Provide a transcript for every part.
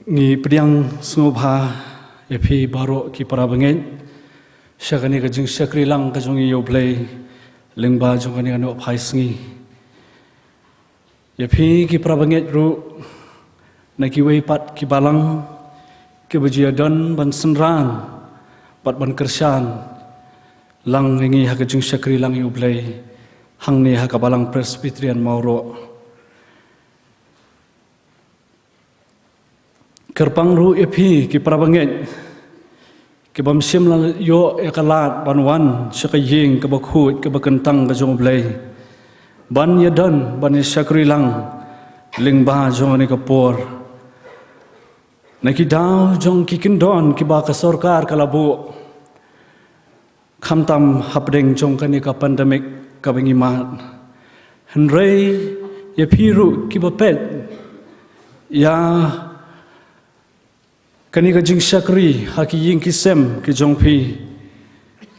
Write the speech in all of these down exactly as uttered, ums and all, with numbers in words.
Ngi pdiang sngewbha ïa phi baroh ki para bangeit sha kane ka jingshakri lang ka jong ngi ïa U Blei lyngba jong kane ka nohphai sngi. Ïa phi ki para bangeit ruh na kiwei pat ki balang kiba ju ïadon ban synran bad ban kyrshan lang ïa ngi ha ka jingshakri lang ïa U Blei hangne ha ka Balang Presbyterian Mawroh. Kyrpang ruh ïa phi ki para bangeit ki bym shym la ïoh ïa ka lad ban wan sha ka ïing kaba khuid kaba kyntang ka jong U Blei ban ïadon ban ïa shakri lang lyngba jong kane ka por. Na ki daw jong ki kyndon kiba ka sorkar ka la buh, khamtam hapdeng jong kane ka pandemic kaba ngi mad. Hynrei ïa phi ruh kiba peit ïa kane ka jingshakri ha ki ïing ki sem ki jong phi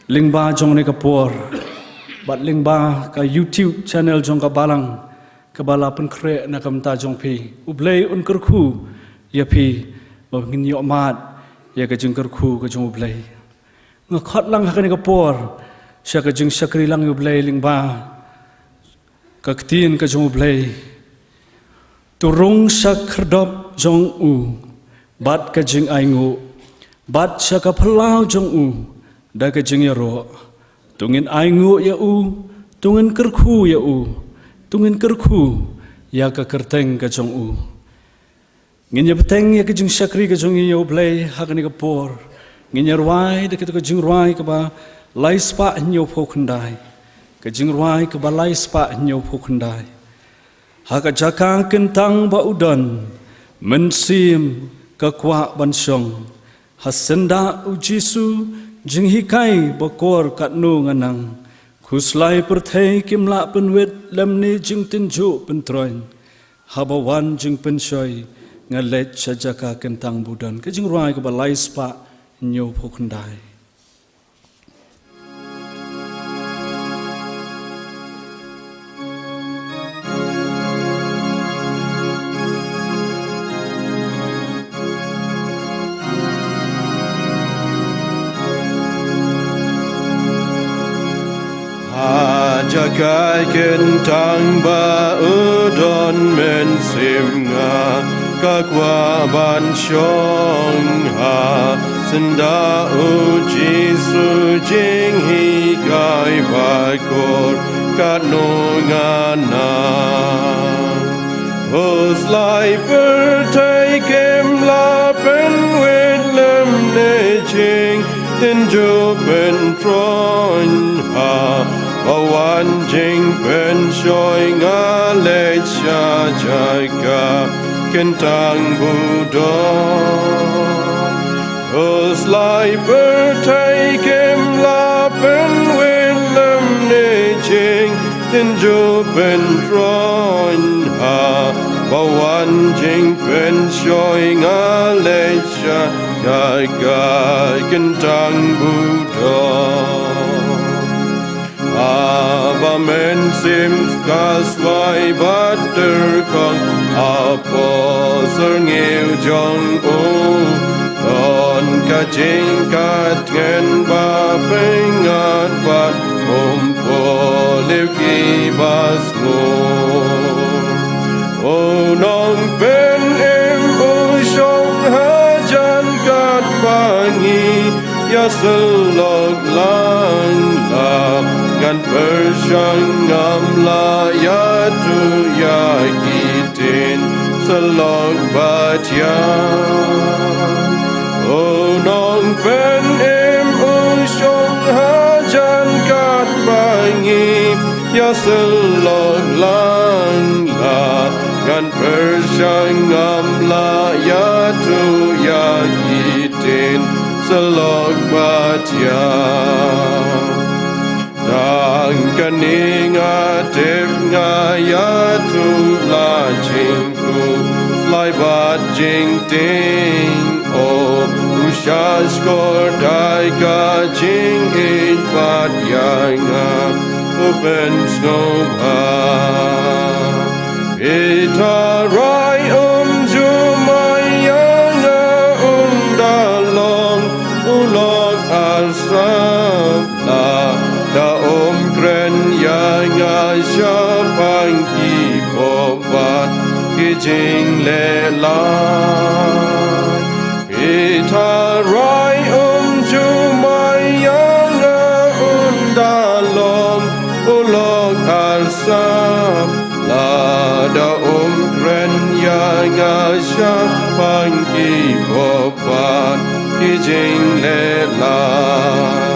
lyngba jong kane ka por bad lyngba ka YouTube channel jong ka Balang kaba la pynkhreh na ka bynta jong phi. U Blei un kyrkhu ïa phi ba ngin ïoh mad ïa ka jingkyrkhu ka jong U Blei. Nga khot lang ha kane ka por sha ka jingshakri lang ïa U Blei lyngba ka ktien ka jong U Blei. To rung sha khyrdop jong u bad ka jingainguh, bad sha ka phyllaw jong u da ka jingïaroh. To ngin ainguh ïa u, to ngin kyrkhu ïa u, to ngin kyrkhu ïa ka kyrteng ka jong u. Ngin ïa bteng ïa ka jingshakri ka jong ngi ïa U Blei ha kane ka por. Ngin ïa rwai da kata ka jingrwai kaba lai spah hynñiew phew khyndai. Ka jingrwai kaba lai spah hynñiew phew khyndai. Ha ka jaka kyntang ba u don, mynsiem ka kwah ban shong. Ha syndah U Jisu, jinghikai ba kor katno nga nang. Khuslai pyrthei kim lah pynwit lymne jingtynjuh pyntroiñ. Haba wan jingpynshoi nga leit sha jaka kyntang ba u don. Ka jingrwai kaba lai spah hynñiew phew khyndai. Ha jaka kyntang ba u don, mynsiem nga ka kwah ban shong. Ha syndah U Jisu, jinghikai ba kor katno nga nang. Khuslai pyrthei kim lah pynwit lymne jingtynjuh pyntroiñ. Haba wan jingpynshoi nga leit sha jaka kyntang ba u don. Khuslai pyrthei kim lah pynwit lymne jingtynjuh pyntroiñ. Haba wan jingpynshoi nga leit sha jaka kyntang ba u don. Haba mynsiem ka swai bad tyrkhong, hapoh syrngiew jong u don ka jingkatngen ba pyngngad bad um pule ki ba sngewbha. U Nongpynim u shong hajan katba ngi ïasyllok lang. La ngan pyrshang ngam lah ïathuh ïa ki ktien syllok ba thiang. U Nongpynim u shong hajan katba ngi ïasyllok lang. La ngan pyrshang ngam lah ïathuh ïa ki ktien syllok ba thiang. Tang kane nga tip, nga ïathuh la jingkhuslai bad jingtieng. O u Shaskor, da ka jingïeit bad ïa nga u pynsngewbha. Phi tharai, um ju mai ïa nga. Phi tharai um ju mai ïa nga, un da long u lok arsap, lada um kren ïa nga shaphang ki bor bad ki jingleh lad.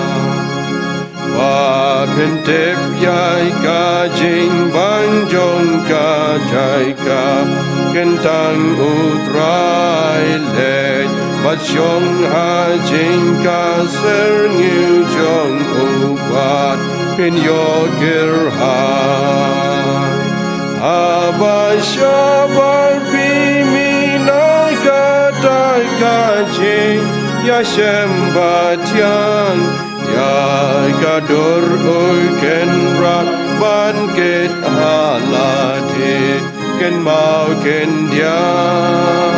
Ba phin tip ïa ka jingbang jong ka jaka, kyntang U Trai leh bad shong ha jingkha syrngiew jong u, bad phin ïoh kyrhai. Haba shabar phi mynta kata ka jingïashem bathiang ïa ka dur U Kynrad ban kit ha lade, kynmaw khyndiat.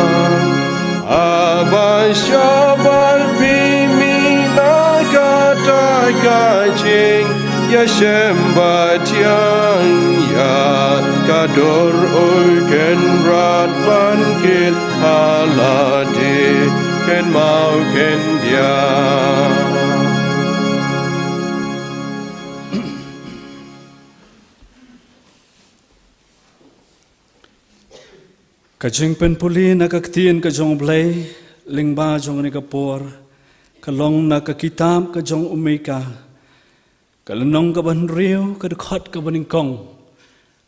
Haba shabar phi mynta kata ka jingïashem bathiang ïa ka dur U Kynrad ban kit ha lade, kynmaw khyndiat. Ka jingpynpule na ka ktien ka jong U Blei lyngba jong kane ka por ka long na ka kitab ka jong u Mika, ka lynnong kaba hynriew, ka dkhot kaba nyngkong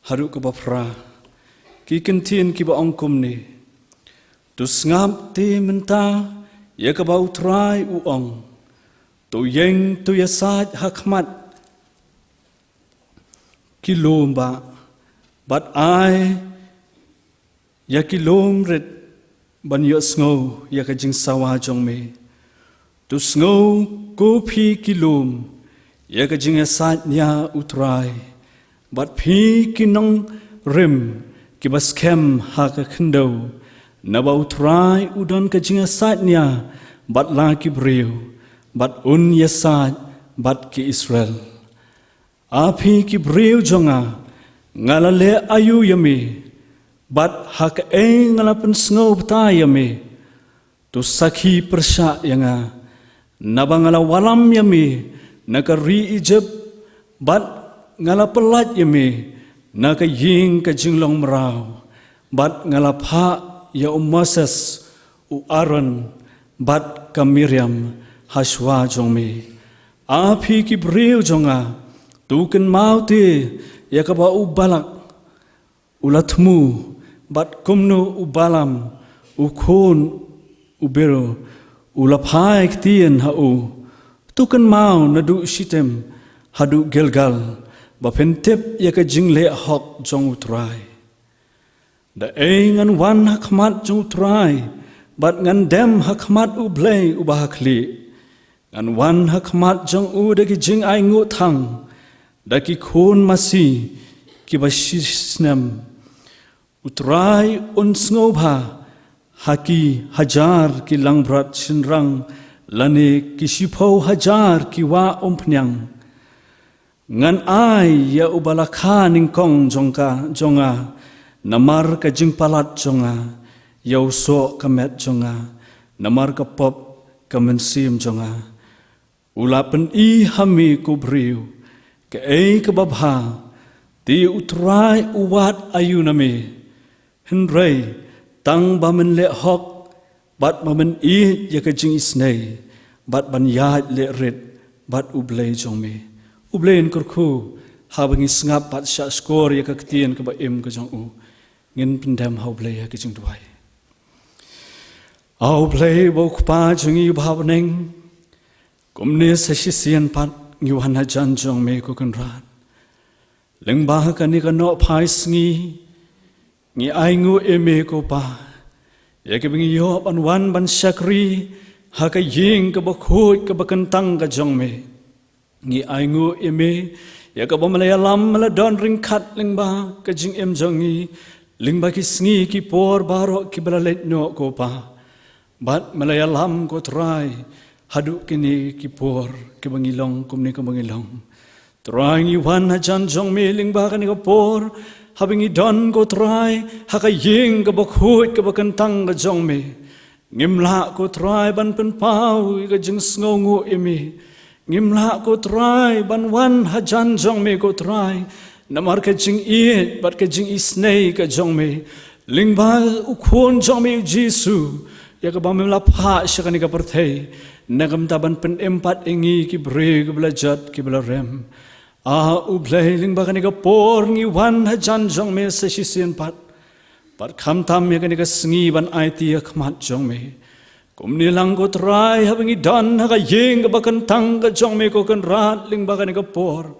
haduh kaba phra. Ki kyntien kiba ong kumne: To sngap te mynta ïa kaba U Trai u ong: To ïeng, to ïasaid ha khmat ki lum bah, bad ai ïa ki lum rit ban ïohsngew ïa ka jingsawa jong me. To sngew, ko phi ki lum, ïa ka jingïasaid nia U Trai, bad phi ki nongrim kiba skhem ha ka khyndew, naba U Trai u don ka jingïasaid nia bad la ki briew, bad un ïasaid bad ki Israel. A phi ki briew jong nga, nga la leh aïu ïa me, bad ha kaei nga la pynsngew bynta ïa me? To sakhi pyrshah ïa nga, naba nga la wallam ïa me na ka ri Ijipt, bad nga la pyllait ïa me na ka ïing ka jinglong mraw, bad nga la phah ïa u Moses, u Aaron, bad ka Miriam hashwa jong me. A phi ki briew jong nga, to kynmaw te ïa kaba u Balak u la thmu, bad kumno u Balaam u khun u Beor u la phai ktien ha u. To kynmaw naduh Shittim haduh Gilgal, ba phin tip ïa ka jingleh hok jong U Trai. Da ei ngan wan ha khmat jong U Trai, bad ngan dem ha khmat U Blei uba ha khlieh? Ngan wan ha khmat jong u da ki jingainguh thang, da ki khun masi kiba shisnem. U Trai un sngewbha ha ki hajar ki langbrot shynrang, lane ki shiphew hajar ki wah umphniang. Ngan ai ïa uba la kha nyngkong jong ka, jong nga, namar ka jingpalat jong nga, ïa u soh ka met jong nga, namar ka pop ka mynsiem jong nga. U la pyni ha me, ko briew, kaei kaba bha. Te U Trai u wad aïu na me? Hynrei tang ba men leh hok, bad ba men ïeit ïa ka jingisynei, bad ban ïaid leh rit bad U Blei jong me. U Blei un kyrkhu haba ngi sngap bad shahshkor ïa ka ktien kaba im ka jong u. Ngin pyndem ha U Blei ha ka jingduwai. A U Blei uba U Kpa jong ngi uba ha bneng, kumne sa shisien pat ngi wan hajan jong me, ko Kynrad. Lyngba kane ka nohphai sngi, ngi ainguh ïa me, ko Pa, ïa kaba ngi ïoh ban wan ban shakri ha ka ïing kaba khuid kaba kyntang ka jong me. Ngi ainguh ïa me ïa kaba me la ïalam, me la don ryngkat lyngba ka jingim jong ngi, lyngba ki sngi ki por baroh kiba la leit noh, ko Pa. Bad me la ïalam, ko Trai, haduh kine ki por kiba ngi long kumne kaba ngi long. Trai, ngi wan hajan jong me lyngba kane ka por, Haba ngi don, ko Trai, ha ka ïing kaba khuid kaba kyntang ka jong me, ngim lah, ko Trai, ban pynpaw ïa ka jingsngewnguh ïa me. Ngim lah, ko Trai, ban wan hajan jong me, ko Trai, namar ka jingïeit bad ka jingisynei ka jong me. Lyngba u Khun jong me u Jisu, ïa kaba me la phah sha kane ka pyrthei, na ka bynta ban pynim pat ïa ngi ki briew kiba la jot kiba la rem. A U Blei, lyngba kane ka por ngi wan hajan jong me sa shisien pat, bad khamtam ïa kane ka sngi ban aiti ha khmat jong me. Kumne lang, ko Trai, haba ngi don ha ka ïing kaba kyntang ka jong me, ko Kynrad, lyngba kane ka por,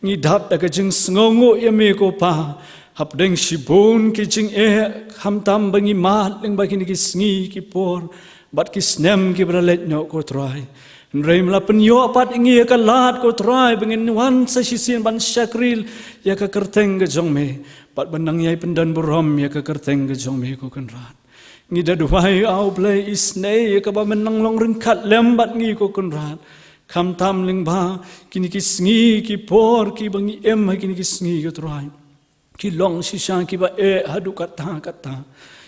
ngi dap da ka jingsngewnguh ïa me, ko Pa, hapdeng shibun ki jingeh, khamtam ba ngi mad lyngba kine ki sngi, ki por bad ki snem kiba la leit noh, ko Trai. Hynrei me la pynïoh pat ïa ngi ïa ka lad, ko Trai, ba ngin wan sa shisien ban shakri ïa ka kyrteng ka jong me, bad ban nang ïai pyndonburom ïa ka kyrteng ka jong me, ko Kynrad. Ngi da duwai, A U Blei, isynei ïa kaba men nang long ryngkat lem bad ngi, ko Kynrad, khamtam lyngba kine ki sngi, ki por kiba ngi im ha kine ki sngi, ko Trai. Ki long shisha kiba eh haduh katta katta.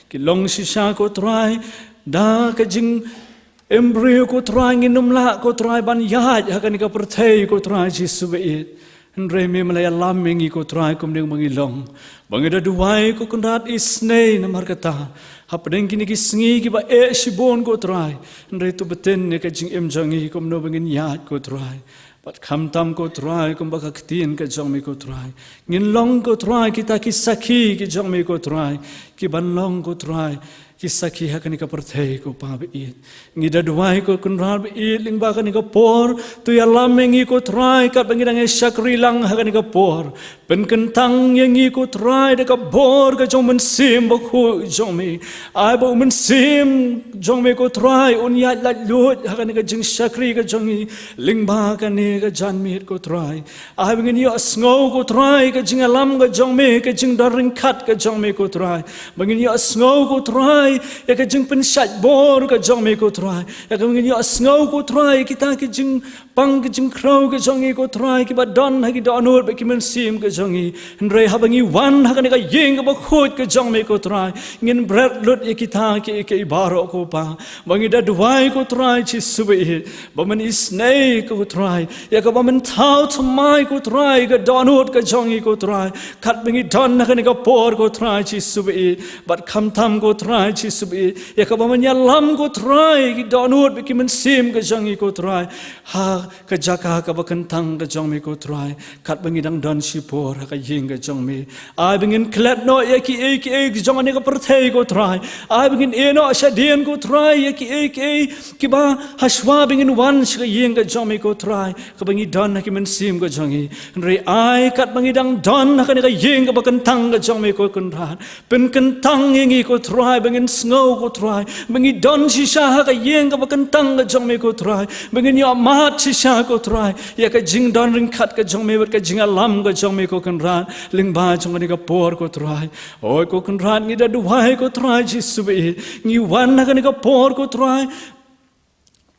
Ki long shisha, ko Trai, da ka jingim briew, ko Trai, ngin ym lah, ko Trai, ban ïaid ha kane ka pyrthei, ko Trai Jisu baieit. Hynrei me me la ïalam ïa ngi, ko Trai, kumne ba ngi long. Ba ngi da duwai, ko Kynrad, isynei namar kata, hapdeng kine ki sngi kiba eh shibun, ko Trai, hynrei to btin ïa ka jingim jong ngi kumno ba ngin ïaid, ko Trai. Bad khamtam, ko Trai, kumba ka ktien ka jong me, ko Trai, ngin long, ko Trai, kita ki sakhi ki jong me, ko Trai, kiban long, ko Trai, ki sakhi ha kane ka pyrthei, ko Pa baieit. Ngi da duwai, ko Kynrad baieit, lyngba kane ka por, to ïalam ïa ngi, ko Trai, katba ngi dang ïa shakri lang ha kane ka por. Pynkyntang ïa ngi, ko Trai, da ka bor ka jong u Mynsiem Bakhuid jong me. Ai ba u Mynsiem jong me, ko Trai, un ïaid laitluid ha kane ka jingshakri ka jong ngi lyngba kane ka janmiet, ko Trai. Ai ba ngin ïohsngew, ko Trai, ka jingïalam ka jong me, ka jingdon ryngkat ka jong me, ko Trai. Ba ngin ïohsngew, ko Trai, ïa ka jingpynshait bor ka jong me, ko Trai. Ïa ka ba ngin ïohsngew, ko Trai, kita ki jingpang ki jingkhrew ka jong ngi, ko Trai, kiba don ha ki dohnud bad ki mynsiem ka jong ngi. Hynrei haba ngi wan ha kane ka ïing kaba khuid ka jong me, ko Trai, ngin bret lut ïa kita kiei kiei baroh, ko Pa. Ba ngi da duwai, ko Trai Jisu baieit, ba men isynei, ko Trai, ïa kaba men thaw thymmai, ko Trai, ka dohnud ka jong ngi, ko Trai, katba ngi don ha kane ka por, ko Trai Jisu baieit. Bad khamtam, ko Trai Jisu baieit, ïa kaba men ïalam, ko Trai, ki dohnud bad ki mynsiem ka jong ngi, ko Trai, ha ka jaka kaba kyntang ka jong me, ko Trai, katba ngi dang don shipor ha ka ïing ka jong me. Ai ba ngin klet noh ïa kiei kiei ki jong kane ka pyrthei, ko Trai. Ai ba ngin ïeh noh shadien, ko Trai, ïa kiei kiei kiba hashwa ba ngin wan sha ka ïing ka jong me, ko Trai, kaba ngi don ha ki mynsiem ka jong ngi. Hynrei ai katba ngi dang don ha kane ka ïing kaba kyntang ka jong me, ko Kynrad, pynkyntang ïa ngi, ko Trai, ba ngin sngew, ko Trai, ba ngi don shisha ha ka ïing kaba kyntang ka jong me, ko Trai, ba ngin ïohmad shisha, ko Trai, ïa ka jingdon ryngkat ka jong me bad ka jingïalam ka jong me, ko Kynrad, lyngba jong kane ka por, ko Trai. Oi, ko Kynrad, ngi da duwai, ko Trai Jisu baieit, ngi wan ha kane ka por, ko Trai,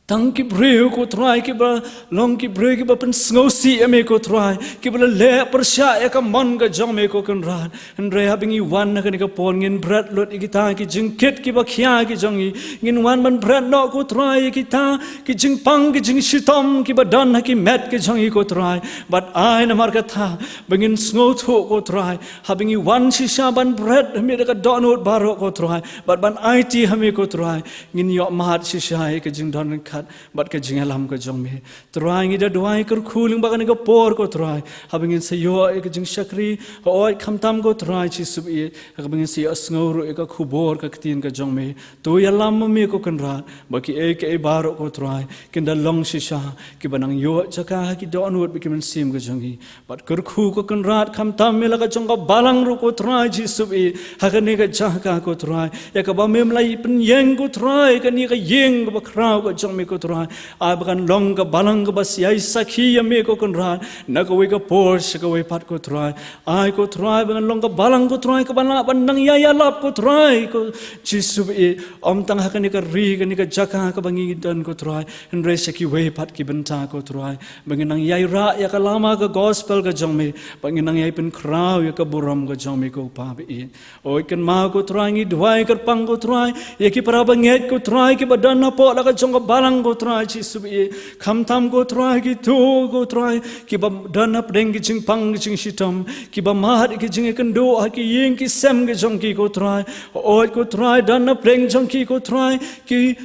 tang ki briew, ko Trai, kiba long ki briew kiba pynsngewsih ïa me, ko Trai, kiba la leh pyrshah ïa ka mon ka jong me, ko Kynrad. Hynrei haba ngi wan ha kane ka por, ngin bret lut ïa kita ki jingkit kiba khia ki jong ngi. Ngin wan ban bret noh, ko Trai, ïa kita ki jingpang ki jingshitom kiba don ha ki met ki jong ngi, ko Trai. Bad ai namar kata ba ngin sngewthuh, ko Trai, haba ngi wan shisha ban bret ha me da ka dohnud baroh, ko Trai, bad ban aiti ha me, ko Trai, ngin ïohmad shisha ïa ka jingdon ryngkat bad ka jingïalam ka jong me. Trai, ngi da duwai kyrkhu lyngba kane ka por, ko Trai, haba ngin sa ïoh ïa ka jingshakri, hooid, khamtam, ko Trai Jisu baieit, haba ngin sa ïohsngew ruh ïa ka khubor ka ktien ka jong me. To ïalam ma me, ko Kynrad, ba kiei kiei baroh, ko Trai, kin da long shisha kiba nang ïoh jaka ha ki dohnud bad ki mynsiem ka jong ngi. Bad kyrkhu, ko Kynrad, khamtam ïa la ka jong ka balang ruh, ko Trai Jisu baieit, ha kane ka jaka, ko Trai, ïa kaba mem la pynïeng, ko Trai, kane ka ïing kaba khraw ka jong me, ko Trai. Ai ba kan long ka balang kaba sa ïai sakhi ïa me ko Kynrad, na kawei ka por sha kawei pat ko Trai. Ai ko Trai ba kan long ka balang ko Trai kaba lah ban nang ïai ïalap ko Trai, ko Jisu baieit. Ym tang ha kane ka ri, kane ka jaka kaba ngi don ko Trai, hynrei sha kiwei pat ki bynta ko Trai, ba ngin nang ïai rah ïa ka lama ka gospel ka jong me, ba ngin nang ïai pynkhraw ïa ka burom ka jong me ko Pa baieit. Oi kynmaw ko Trai, ngi duwai kyrpang ko Trai ïa ki para bangeit ko Trai kiba don hapoh la ka jong ka balang ko Trai Jisu baieit. Khamtam ko Trai kito ko Trai kiba don hapdeng ki jingpang ki jingshitom, kiba mad ki jingïakynduh ha ki ïing ki sem ki jong ki ko Trai. Oi ko Trai, don hapdeng jong ki ko Trai ki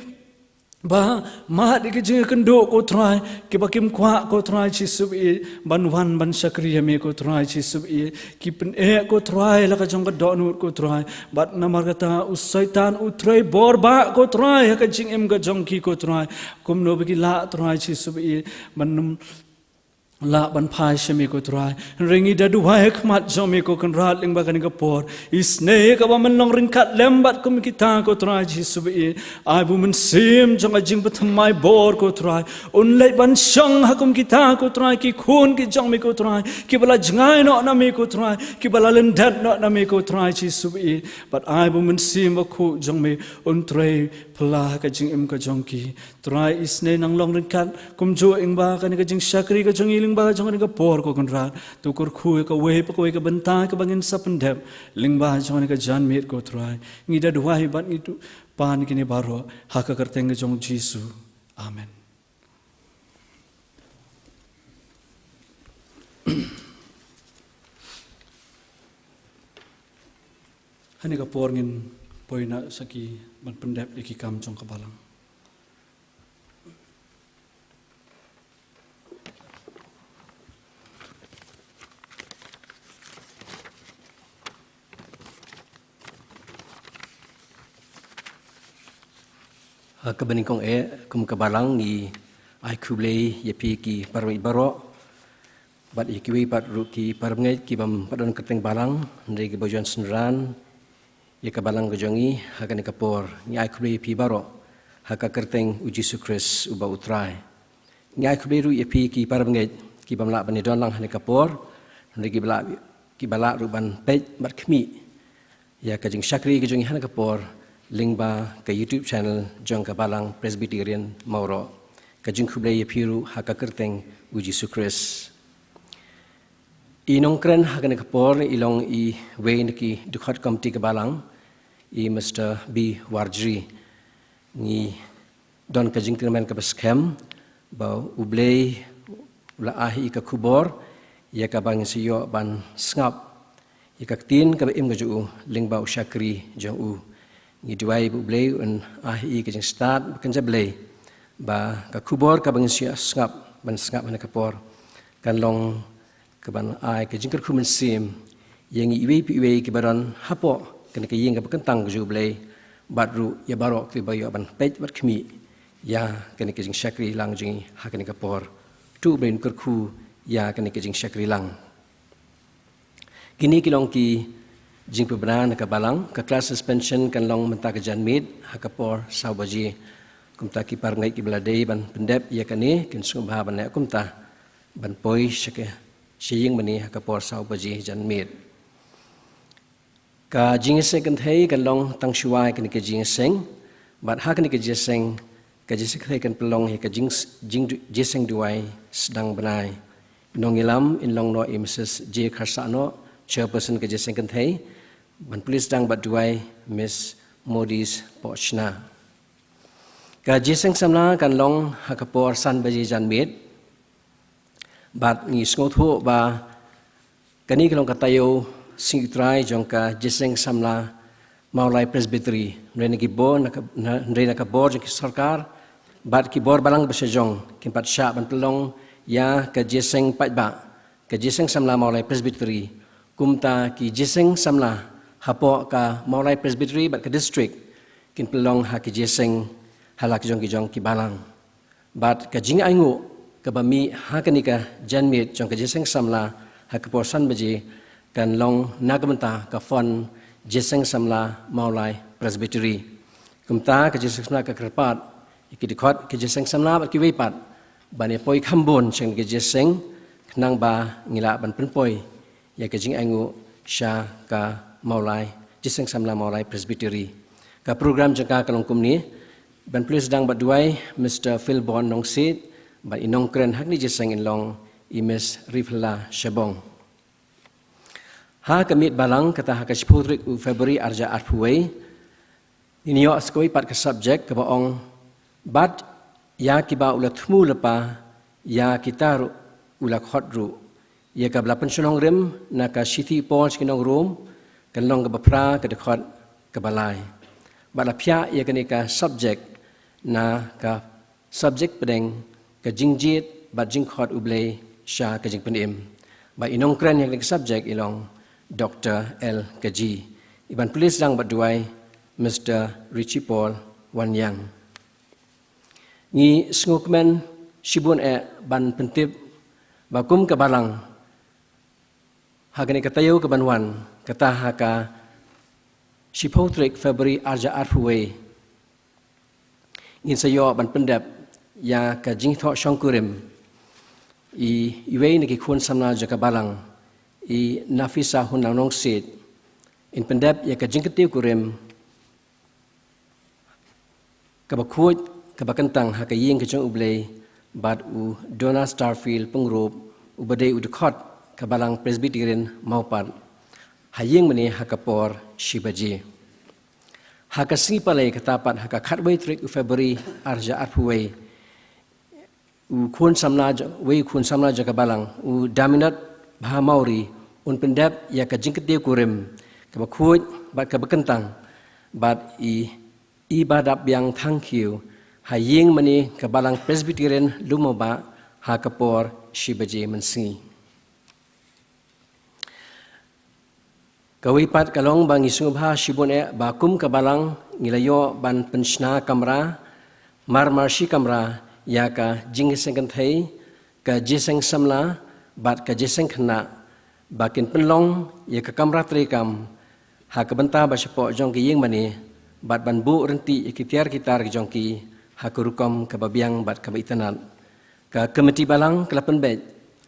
ba mad ki jingïakynduh ko Trai, kiba kim kwah ko Trai Jisu baieit ban wan ban shakri ïa me ko Trai Jisu baieit. Ki pyneh ko Trai la ka jong ka dohnud ko Trai, bad namar kata u Soitan u trei bor bah ko Trai ha ka jingim ka jong ki ko Trai. Kumno ba ki lah Trai Jisu baieit ban nym lah ban phai sha me ko Trai. Hynrei ngi da duwai ha khmat jong me ko Kynrad lyngba kane ka por. Isynei kaba men long ryngkat lem bad kum kita ko Trai Jisu baieit. Ai ba u Mynsiem jong ka jingpynthymmai bor ko Trai un leit ban shong ha kum kita ko Trai, ki khun ki jong me ko Trai, kiba la jngai noh na me ko Trai, kiba la lyndet noh na me ko Trai Jisu baieit. Bad ai ba u Mynsiem Bakhuid jong me un trei phylla ha ka jingim ka jong ki. Trai isynei nang long ryngkat kumjuh lyngba kane ka jingshakri ka jong ngi lyngba jong kane ka por ko Kynrad. To kyrkhu ïa kawei pa kawei ka bynta kaba ngin sa pyndep lyngba jong kane ka janmiet ko Trai. Ngi da duwai bad ngi duh pan kine baroh ha ka kyrteng ka jong u Jisu. Amen. Ha kane ka por ngin poi noh sa ki ban pyndep ïa ki kam jong ka balang. Ha kaba nyngkong eh, kum ka balang ngi ai khublei ïa phi ki para bangeit baroh, bad ïa kiwei pat ruh ki para bangeit ki bym pat don kyrteng balang, hynrei kiba ïoh synran ïa ka balang ka jong ngi ha kane ka por. Ngi ai khublei ïa phi baroh ha ka kyrteng u Jisu Khrist uba u Trai. Ngi ai khublei ruh ïa phi ki para bangeit ki bym lah ban ïadon lang ha kane ka por, hynrei kiba lah, kiba lah ruh ban peit bad khmih ïa ka jingshakri ka jong ngi ha kane ka por lyngba ka YouTube channel jong ka Balang Presbyterian Mawroh. Ka jingkhublei ïa phi ruh ha ka kyrteng u Jisu Khrist. I nongkren ha kane ka por i long iwei na ki dkhot komiti ka balang, i Mister B Warjri. Ngi don ka jingkyrmen kaba skhem ba U Blei u la ai ïa ka khubor ïa kaba ngin sa ïoh ban sngap ïa ka ktien kaba im ka jong u lyngba u shakri jong u. Ngi duwai ba U Blei un ai ïa ka jingstad ba kynja Blei, ba ka khubor kaba ngin sa ïoh sngap, ban sngap ha kane ka por, kan long kaban ai ka jingkyrkhu mynsiem ïa ngi iwei pa iwei kiba don hapoh kane ka ïing kaba kyntang ka jong U Blei, bad ruh ïa baroh kiba ïoh ban peit bad khmih ïa kane ka jingshakri lang jong ngi ha kane ka por. To U Blei un kyrkhu ïa kane ka jingshakri lang. Kine ki long ki jingpynbna na ka balang. Ka class suspension kan long mynta ka janmiet ha ka por saw baje. Kumta ki para bangeit kiba la dei ban pyndep ïa kane kin sngewbha ban leh kumta, ban poi sha ka, sha ïing mane ha ka por saw baje janmiet. Ka jingïaseng kynthei kan long tang shuwa ïa kane ka jingïaseng, bad ha kane ka jingïaseng, ka jingïaseng kynthei kan pynlong ïa ka jing, jing, jingïaseng duwai sdang bnai. Nongïalam in long noh i Missus J Kharsahnoh, chairperson ka jingïaseng kynthei, ban pule sdang bad duwai Miss Modis Pohshna. Ka jingïaseng samla kan long ha ka por san baje janmiet. Bad ngi sngewthuh ba kane ka long ka taïew sngi U Trai jong ka jingïaseng samla Mawlai Presbytery, hynrei na ki bor, na ka, na, hynrei na ka bor jong ki sorkar bad ki bor balang ba sha jong kin pat shah ban pynlong ïa ka jingïaseng paidbah, ka jingïaseng samla Mawlai Presbytery. Kumta ki jingïaseng samla hapoh ka Mawlai Presbytery bad ka district kin pynlong ha ki jingïaseng ha la ki jong ki jong ki balang. Bad ka jingainguh kaba mih ha kane ka janmiet jong ka jingïaseng samla ha ka por san baje kan long na ka bynta ka fund jingïaseng samla Mawlai Presbytery. Kumta ka jingïaseng samla ka kyrpad ïa ki dkhot ki jingïaseng samla bad kiwei pat ban ïa poi kham bun sha kane ka jingïaseng, khnang ba ngin lah ban pynpoi ïa ka jingainguh sha ka Mawlai, jingïaseng samla Mawlai Presbytery. Ka program jong ka ka long kumne: ban pynlong sdang bad duwai Mister Philbon Nongsiej, bad i nongkren ha kane ka jingïaseng in long i Miss Rifla Shabong. Ha ka miet balang kata ha ka shiphew tarik u February arhajar arphew wei, ngin ïoh sa kawei pat ka subject kaba ong: Bad ïa kiba u la thmu lypa, ïa kita ruh u la khot ruh. Ïa kaba la pynshong rim na ka shithi Paul sha ki nong Rom, ka lynnong kaba phra, ka dkhot kaba lai. Bad la phiah ïa kane ka subject na ka subject pdeng: Ka jingjied bad jingkhot U Blei sha ka jingpynim. Bad i nongkren ïa kane ka subject i long Doctor L Kaji. I ban pynlong sdang bad duwai Mister Richie Paul Wanïang. Ngi sngewkmen shibun eh ban pyntip ba kum ka balang, ha kane ka taïew kaban wan, kata ha ka shiphew tarik February arhajar arphew wei, ngin sa ïoh ban pyndep ïa ka jingthoh shongkurim i, iwei na ki khun samla jong ka balang, i Nafisa Hunlang Nongsiej, in pyndep ïa ka jingkyntiew kurim kaba khuid, kaba kyntang ha ka ïing ka jong U Blei, bad u Donald Starfield Pyngrope, uba dei u dkhot ka Balang Presbyterian Mawpat, ha ïing mane ha ka por shi baje. Ha ka sngi Palei kata pat ha ka khatwei tarik u February arhajar arphew wei, u khun samla jo-, wei u khun samla jong ka balang, u Daminot Bhamawri, un pyndep ïa ka jingkyntiew kurim kaba khuid bad kaba kyntang, bad i, i Badap Biang Thangkhiew, ha ïing mane ka Balang Presbyterian Lumabah, ha ka por shi baje mynsngi. Kawei pat ka long ba ngi sngewbha shibun eh ba kum ka balang ngi la ïoh ban pynshna kamra, mar mar shi kamra, ïa ka jingïaseng kynthei, ka jingïaseng samla, bad ka jingïaseng khynnah, ba kin pynlong ïa ka kamra treikam ha ka bynta ba shapoh jong ka ïing mane, bad ban buh ryntih ïa ki tiar ki tar ki jong ki ha ka rukom kaba biang bad kaba itynnad. Ka komiti balang ka la pynbeit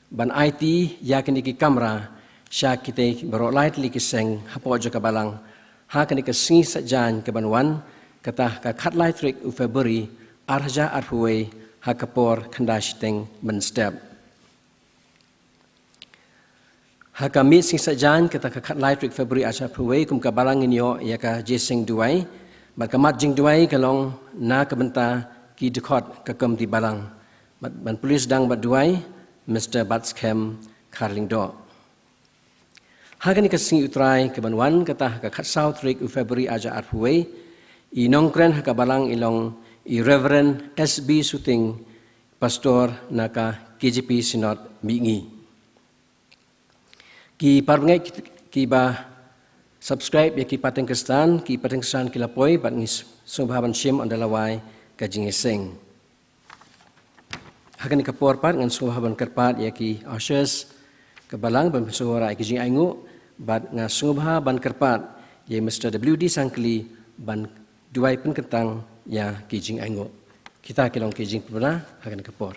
ban aiti ïa kine ki kamra sha kitei baroh lai tylli ki seng hapoh jong ka balang, ha kane ka sngi Saitjaiñ kaban wan, kata ka khatlai tarik u February arhajar arphew wei, ha ka por khyndai shiteng mynstep. Ha ka miet sngi Saitjaiñ kata ka khatlai tarik February arhajar arphew wei, kum ka balang ngin ïoh ïa ka jingïaseng duwai, bad ka mat jingduwai ka long na ka bynta ki dkhot ka komiti balang. Bad ban pynlong sdang bad duwai Mister Batskhem Kharlyngdoh. Ha kane ka sngi U Trai kaban wan, kata ha ka khatsaw tarik u February arhajar arphew wei, i nongkren ha ka balang i long i Reverend S B Suting, Pastor na ka K J P Synod Mihngi. Ki parabangeit ki, kiba subscribe ïa ki pateng khristan, ki pateng khristan ki la poi, bad ngi s-, sngewbha ban shim ynda la wai ka jingïaseng. Ha kane ka por pat ngan sngewbha ban kyrpad ïa ki ushers ka balang ban pynsngewbha ïa ki jingainguh, bad nga sngewbha ban kyrpad ïa Mister W D Sangkli ban duwai pynkyntang ïa ki jingainguh. Kita ki long ki jingpynbna ha kane ka por.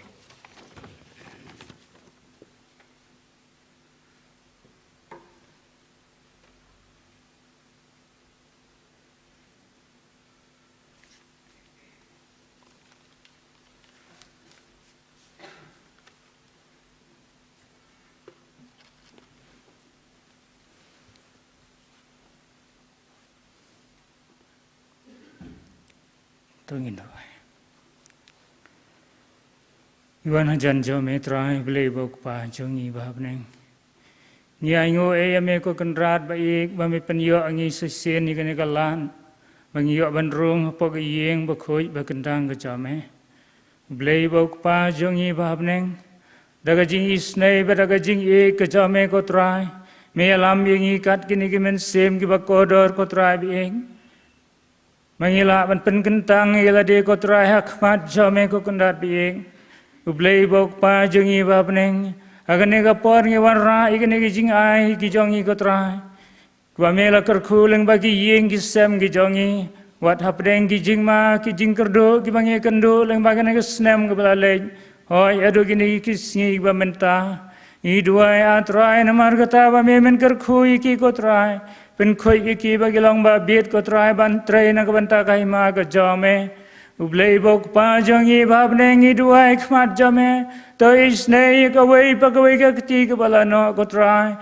To ngin duwai. Ïa wan hajan jong me Trai Blei bad Kpa jong ngi ba ha bneng. Ngi ainguh ïa me ko Kynrad ba ïeit ba me pynïoh ïa ngi shisien ïa kane ka lad ba ngi ïoh ban rung hapoh ka ïing bakhuid bakyntang ka jong me. Blei bad Kpa jong ngi ba ha bneng, da ka jingisynei bad da ka jingïeit ka jong me ko Trai, me ïalam ïa ngi kat kine ki mynsiem kiba kordor ko Trai ba ïeit. Ma ngi lah ban pynkyntang ïa lade ko Trai ha khmat jong me ko Kynrad ba ïeit. U Blei bad Kpa jong ngi ba ha bneng, ha kane ka por ngi wanrah ïa kine ki jingai ki jong ngi ko Trai, kiba me la kyrkhu lyngba ki ïing ki sem ki jong ngi. Wat hapdeng ki jingma, ki jingkyrduh, kiba ngi kynduh lyngba kane ka snem kaba la leit, hooid haduh kine ki sngi kiba mynta, ngi duwai, A Trai, namar kata ba me men kyrkhu ïa ki, ko Trai. Pynkhuid ïa ki ba ki long ba bit, ko Trai, ban trei na ka bynta ka hima ka jong me. U Blei uba u Kpa jong ngi uba ha bneng, ngi duwai khmat jong me, to isynei ïa kawei pa kawei ka kti kaba la noh, ko Trai.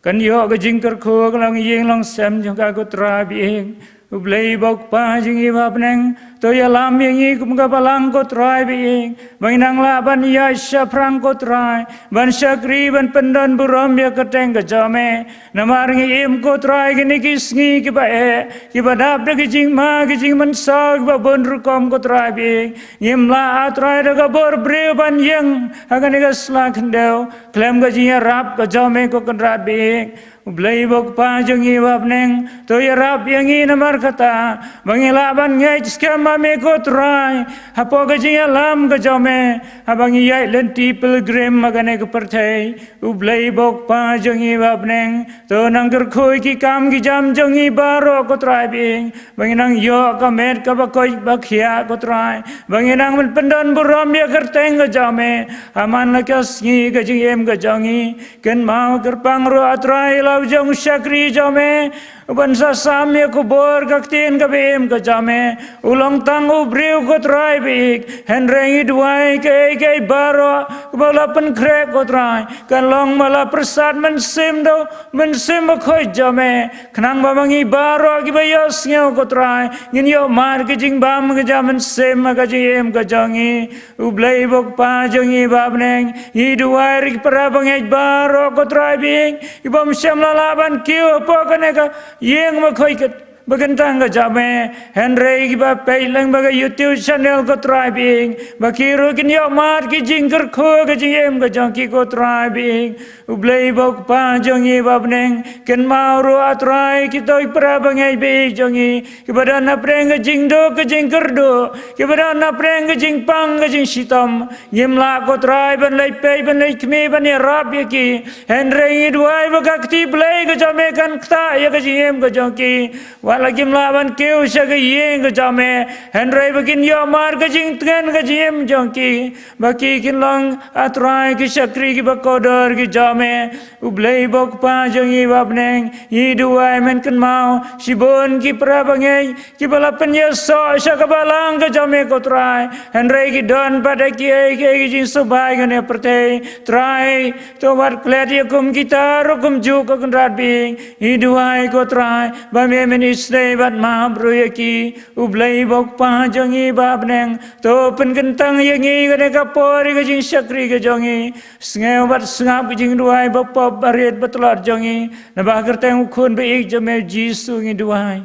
Kan ïoh ka jingkyrkhu ka longïing longsem jong ka, ko Trai baiing. U Blei uba u Kpa jong ngi uba ha bneng, to ïalam ïa ngi kum ka balang, ko Trai baiing, ba ngin nang lah ban ïaid shaphrang, ko Trai, ban shakri, ban pyndon burom ïa ka kyrteng ka jong me. Namar ngi im, ko Trai, kine ki sngi kiba eh, kiba dap da ki jingma, ki jingmynsaw kiba bun rukom, ko Trai baiing. Ngim lah, A Trai, da ka bor briew ban ïeng ha kane ka sla khyndew khlem ka jingïarap ka jong me, ko Kynrad baiing. U Blei uba u Kpa jong ngi uba ha bneng, to ïarap ïa ngi namar kata ba ngin lah ban ngeit skhem ha me, ko Trai, hapoh ka jingïalam ka jong me, haba ngi ïaid lynti pilgrim ha kane ka pyrthei. U Blei uba u Kpa jong ngi uba ha bneng, to nang kyrkhu ïa ki kam ki jam jong ngi baroh, ko Trai baiing, ba ngin nang ïoh ka met kaba koit ba khiah, ko Trai, ba ngin nang pyndon burom ïa ka kyrteng ka jong me ha man la ka sngi ka jingim ka jong ngi. Kynmaw kyrpang ruh, A Trai, ïa la u jong u shakri jong me, uban sa sam ïa ka bor ka ktien kaba im ka jong me. U long tang u briew, ko Trai baiing, hynrei ngi duwai kaei kaei baroh kaba la pynkhreh, ko Trai, kan long ba la pyrsad mynsiem da u Mynsiem Bakhuid jong me, khnang ba ma ngi baroh kiba ïohsngew, ko Trai, ngin ïoh mad ka jingbam ka jam mynsiem ha ka jingim ka jong ngi. U Blei uba u Kpa jong ngi uba ha bneng, ngi duwai ruh ïa ki para bangeit baroh, ko Trai baiing, kibym shym la lah ban kiew hapoh kane ka ïing bakhuid ka, ba kyntang ka jong me, hynrei kiba peit lyngba ka YouTube channel, ko Trai baiing, ba ki ruh kin ïoh mad ki jingkyrkhu ha ka jingim ka jong ki, ko Trai baiing. U Blei uba u Kpa jong ngi uba ha bneng, kynmaw ruh, A Trai, kito ki para bangeit baieit jong ngi kiba don hapdeng ka jingduk ka jingkyrduh, kiba don hapdeng ka jingpang ka jingshitom. Ngim lah, ko Trai, ban leit peit, ban leit khmih, ban ïarap ïa ki, hynrei ngi duwai ba ka kti Blei ka jong me kan ktah ïa ka jingim ka jong ki. Wat la kim lah ban kiew sha ka ïing ka jong me, hynrei ba kin ïoh mad ka jingtngen ka jingim jong ki, ba ki kin long, A Trai, ki shakri kiba kordor ki jong me. U Blei uba u Kpa jong ngi uba ha bneng, ngi duwai, men kynmaw shibun ki para bangeit kiba la pynïasoh sha ka balang ka jong me, ko Trai, hynrei ki don pat da kiei kiei ki jingsngewbha ha kane ka pyrthei. Trai, to wat klet ïa kum kita ruh kumjuh, ko Kynrad baiing. Ngi duwai, ko Trai, ba me men isynei bad map ruh ïa ki. U Blei uba u Kpa jong ngi uba ha bneng, to pynkyntang ïa ngi ha kane ka por ïa ka jingshakri ka jong ngi. Sngew bad sngap ka jingduwai bapop barit batlot jong ngi. Naba ha ka kyrteng u Khun baieit jong me, U Jisu, ngi duwai.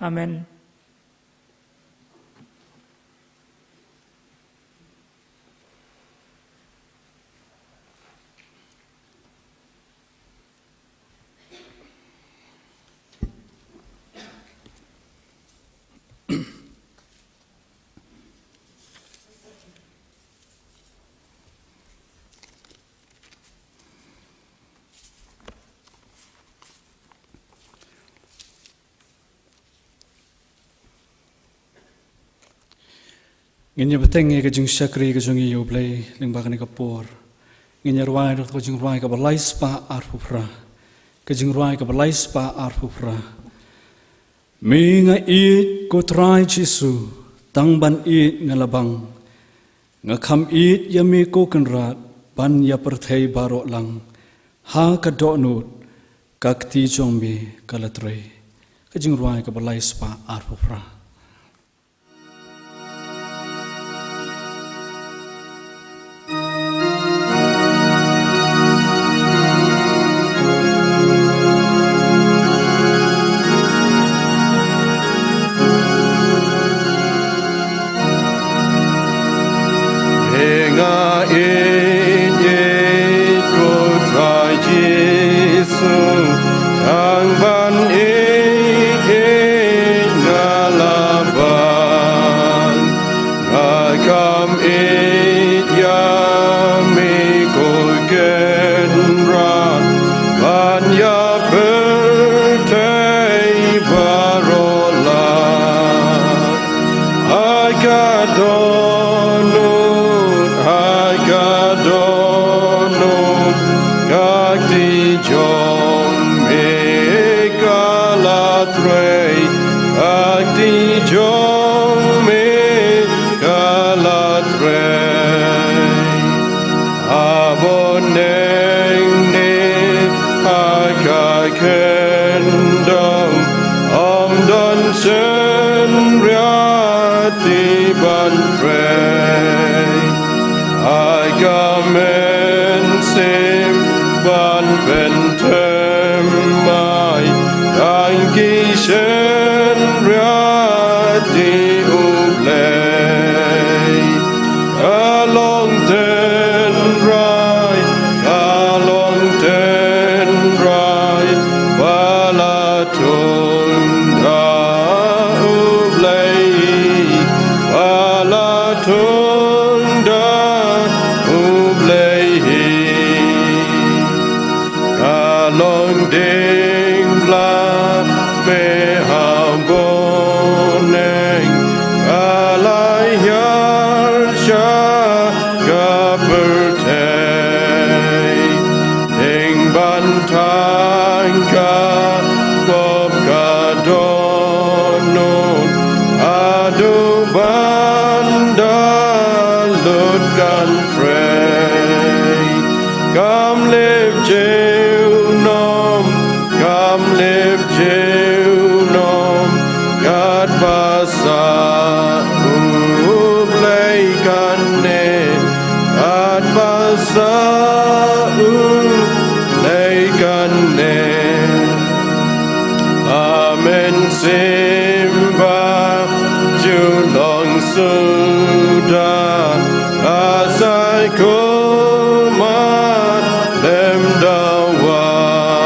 Amen. Ngin ïa bteng ïa ka jingshakri ka jong ngi ïa U Blei lyngba kane ka por. Ngin ïa rwai da ka jingrwai kaba lai spah arphew phra. Ka jingrwai kaba lai spah arphew phra. Me nga ïeit, ko Trai Jisu, tang ban ïeit nga la bang. Nga kham ïeit ïa me, ko Kynrad, ban ïa pyrthei baroh lang. Ha ka dohnud ka kti jong me ka la trei. Ka jingrwai kaba lai spah arphew phra. Nga ïeit, ïeit, ko Trai Jisu, tang ban ïeit, ïeit nga la bang. Nga kham ïeit ïa me, ko Kynrad, ban ïa pyrthei baroh lang. trei. Ha bneng ne ha ka kyndong, ym don shynriat ban trei. Ha ka mynsiem ban pynthymmai tang ki shynriat ïa U Blei. Ka long tynrai, ka long tynrai ba la thung da U Blei, ba la thung da U Blei hi. Ka long dieng bla meh ha bneng, ka la hiar sha ka pyrthei. Dieng ban thang ka pop ka dohnud, haduh ban da lut kan trei. Kam lip junom, kam lip junom, katba sah U Blei kane, katba sah U Blei kane. Ka mynsiem ba ju long suda, ka sa kum lem dawai.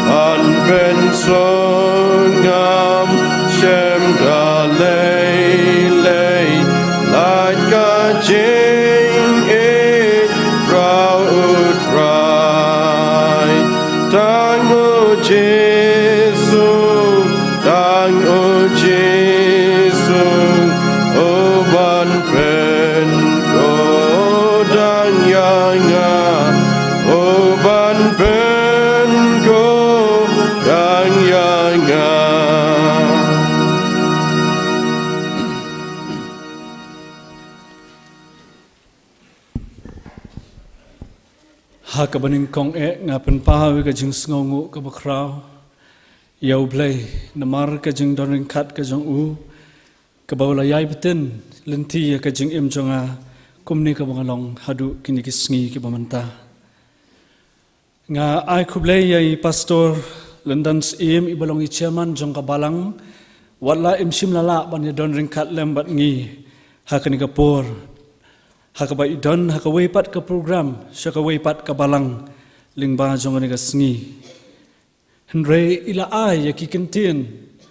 Ban pynsngewsih ngam shym da lei lei, lait ka jingïeit pyrshah U Trai. Tang U Jisu, tang U Jisu, u ban pynkup dang ïa nga, u ban pynkup dang ïa nga. Ha kaba nyngkong eh nga pynpaw ïa ka jingsngewnguh kaba khraw ïa U Blei namar ka jingdon ryngkat ka jong u, kaba u la ïai btin lynti ïa ka jingim jong nga, kumne kaba nga long haduh kine ki sngi kiba mynta. Nga ai khublei ïa i Pastor Lyndan Syiem, i ba long i Chairman jong ka Balang, wat la im shym la lah ban ïadon ryngkat lem bad ngi ha kane ka por, ha kaba i don ha kawei pat ka program sha kawei pat ka balang lyngba jong kane ka sngi. Hynrei i la ai ïa ki kyntien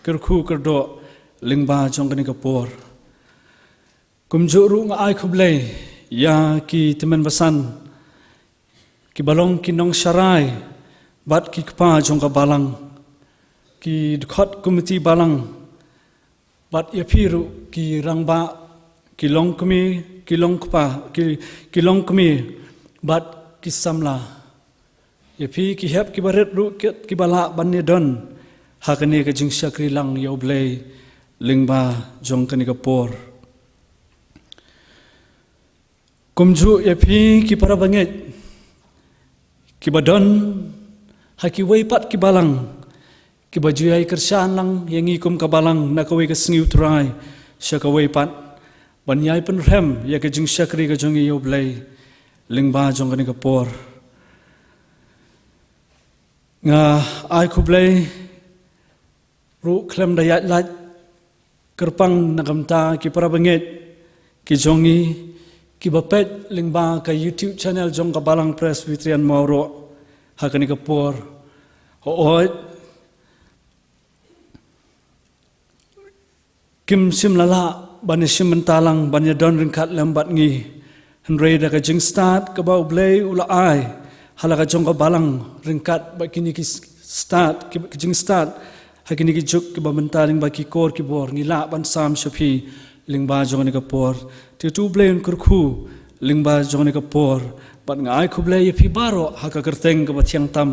kyrkhu kyrdoh lyngba jong kane ka por. Kumjuh ruh nga ai khublei ïa ki tymmen basan, ki ba long ki nongsharai bad ki kpa jong ka balang, ki dkhot komiti balang, bad ïa phi ruh ki rangbah, ki longkmie, ki longkpa, ki, ki longkmie bad ki samla. Ïa phi ki hep ki barit ruh ki, ki ba lah ban ïadon ha kane ka jingshakri lang ïa U Blei lyngba jong kane ka por. Kumjuh ïa phi ki para bangeit ki ba don ha kiwei pat ki balang, ki ba ju ïai kyrshan lang ïa ngi kum ka balang na kawei ka sngi U Trai sha kawei pat, ban ïai pynrhem ïa ka jingshakri ka jong ngi ïa U Blei lyngba jong kane ka por. Nga ai khublei ruh khlem da ïaid lait kyrpang na ka bynta ki para bangeit ki jong ngi ki ba peit lyngba ka YouTube channel jong ka Balang Presbyterian Mawroh ha kane ka por. Hooid, kim shym la lah ban ïashim bynta lang ban ïadon ryngkat lem bad ngi. Hynrei da ka jingstad kaba U Blei u la ai ha la ka jong ka balang ryngkat bad kine ki stad, ki, ki jingstad ha kine ki juk kiba mynta lyngba ki kor ki bor, ngi lah ban sam sha phi lyngba jong kane ka por. Te to U Blei un kyrkhu lyngba jong kane ka por. Bad nga ai khublei ïa phi baroh ha ka kyrteng kaba thiang tam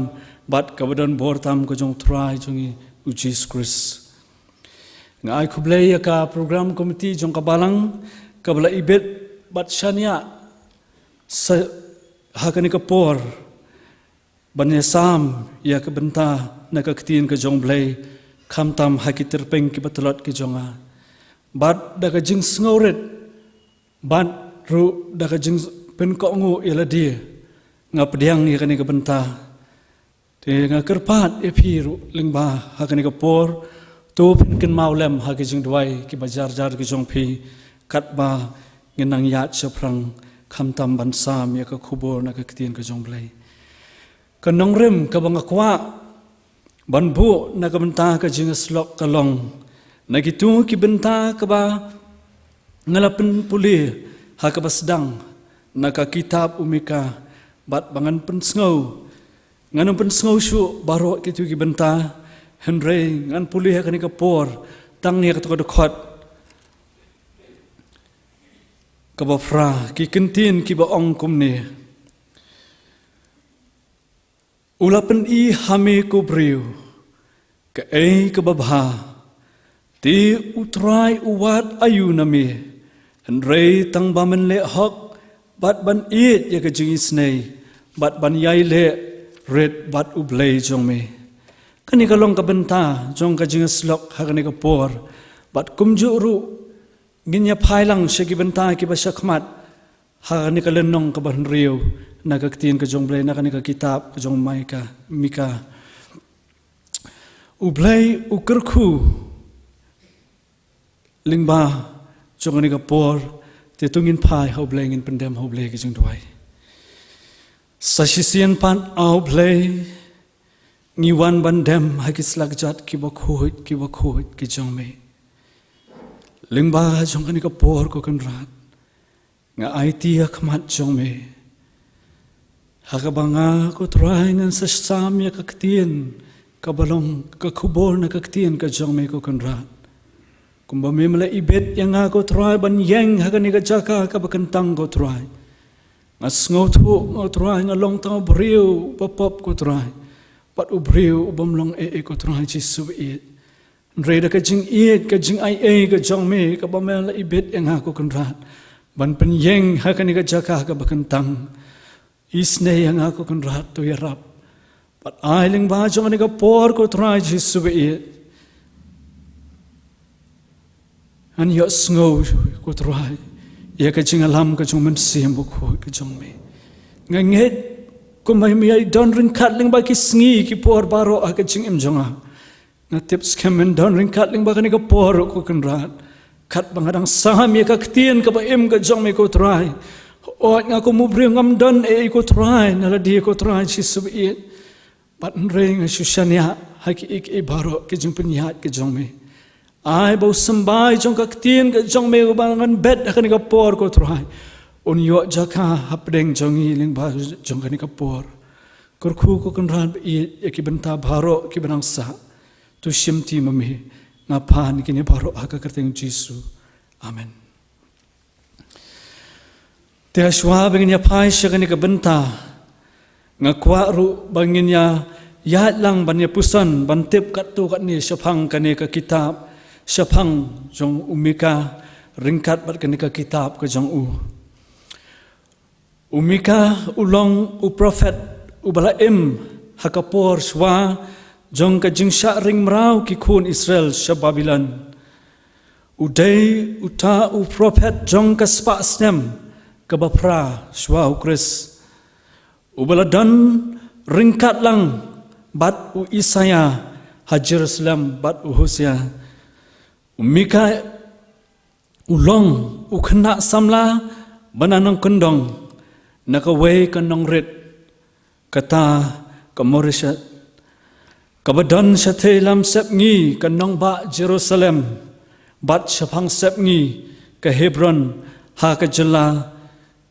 bad kaba don bor tam ka jong U Trai jong ngi U Jisu Khrist. Nga ai khublei ïa ka program committee jong ka balang, kaba la ibit bad shaniah sa ha kane ka por ban ïasam ïa ka bynta na ka ktien ka jong U Blei, khamtam ha ki tyrpeng kiba tlot ki jong nga. Bad da ka jingsngewrit bad ruh da ka jingpynkohnguh ïa lade, nga pdiang ïa kane ka bynta. Te nga kyrpad ïa phi ruh lyngba ha kane ka por, to phin kynmaw lem ha ki jingduwai kiba jar jar ki jong phi, katba ngin nang ïaid shaphrang khamtam ban sam ïa ka khubor na ka ktien ka jong U Blei. Ka nongrim kaba nga kwah ban buh na ka bynta ka jingïasyllok ka long na kito ki bynta kaba nga la pynpule ha kaba sdang na ka kitab U Mika, bad ba ngan pynsngew, ngan ym pynsngew shuh baroh kito ki bynta, hynrei ngan pule ha kane ka por tang ïa kato ka dkhot kaba phra. Ki kyntien kiba ong kumne: U la pyni ha me ko briew kaei kaba bha. Te U Trai u wad aïu na me, hynrei tang ba men leh hok bad ban ïeit ïa ka jingisynei bad ban ïai leh rit bad U Blei jong me. Kane ka long ka bynta jong ka jingïasyllok ha kane ka por. Bad kumjuh ruh ngin ïa phai lang sha ki bynta kiba shakhmat ha kane ka lynnong kaba hynriew na ka ktien ka jong U Blei, na kane ka kitab ka jong Mika, Mika. U Blei u kyrkhu lyngba jong kane ka por. Te to ngin phai ha U Blei, ngin pyndem ha U Blei ki jingduwai. Sa shisien pat, A U Blei, ngi wan ban dem ha ki slajat kiba khuid, kiba khuid ki jong me. Lyngba jong kane ka por, ko Kynrad, nga aiti ha khmat jong me, ha kaba nga, ko Trai, ngan sa sam ïa ka ktien kaba long ka khubor na ka ktien ka jong me, ko Kynrad. Kumba me la ibit ïa nga, ko Trai, ban ïeng ha kane ka jaka kaba kyntang, ko Trai. Nga sngewthuh, ko Trai, nga long tang u briew uba pop, ko Trai, bad u briew u bym long ei ei, ko Trai Jisu baieit. Hynrei da ka jingïeit, ka jingaiei ka jong me, kaba me la ibit ïa nga, ko Kynrad, ban pynïeng ha kane ka jaka kaba kyntang. Isynei ïa nga, ko Kynrad, to ïarap bad ai lyngba jong kane ka por, ko Trai Jisu baieit, ngan ïohsngew, ko Trai, ïa ka jingïalam ka jong U Mynsiem Bakhuid ka jong me. Nga ngeit kumba me ïai don ryngkat lyngba ki sngi ki por baroh ha ka jingim jong nga. Nga tip skhem men don ryngkat lyngba kane ka por, ko Kynrad, katba nga dang sam ïa ka ktien kaba im ka jong me, ko Trai. Hooid, nga kum u briew ngam don ei ei, ko Trai, na lade, ko Trai Jisu baieit. Bad hynrei nga shu shaniah ha kiei kiei baroh ki jingpynïaid ki jong me. Ai ba u symbai jong ka ktien ka jong me uba ngan bet ha kane ka por, ko Trai, un ïoh jaka hapdeng jong ngi lyngba jong kane ka por. Kyrkhu, ko Kynrad baieit, ïa ki bynta baroh kiba nang sah. To shimti ma me. Nga pan kine baroh ha ka kyrteng Jisu. Amen. Te hashwa ba ngin ïa phai sha kane ka bynta, nga kwah ruh ba ngin ïa ïaid lang ban ïa puson, ban tip katto katne shaphang kane ka kitab, shaphang jong u Mika, ryngkat bad kane ka kitab ka jong u. U Mika u long u prophet uba la im ha ka por shwa jong ka jingshah ring mraw ki khun Israel sha Babilon. U dei uta u prophet jong ka spah snem kaba phra shwa U Khrist, uba la don ryngkat lang bad u Isaïah ha Jerusalem bad u Hosea. U Mika u long u khynnah samla ba na nongkyndong na kawei ka nongrit, kata ka Moreshet, kaba don shathei lam sepngi ka nongbah Jerusalem, bad shaphang sepngi ka Hebron, ha ka jylla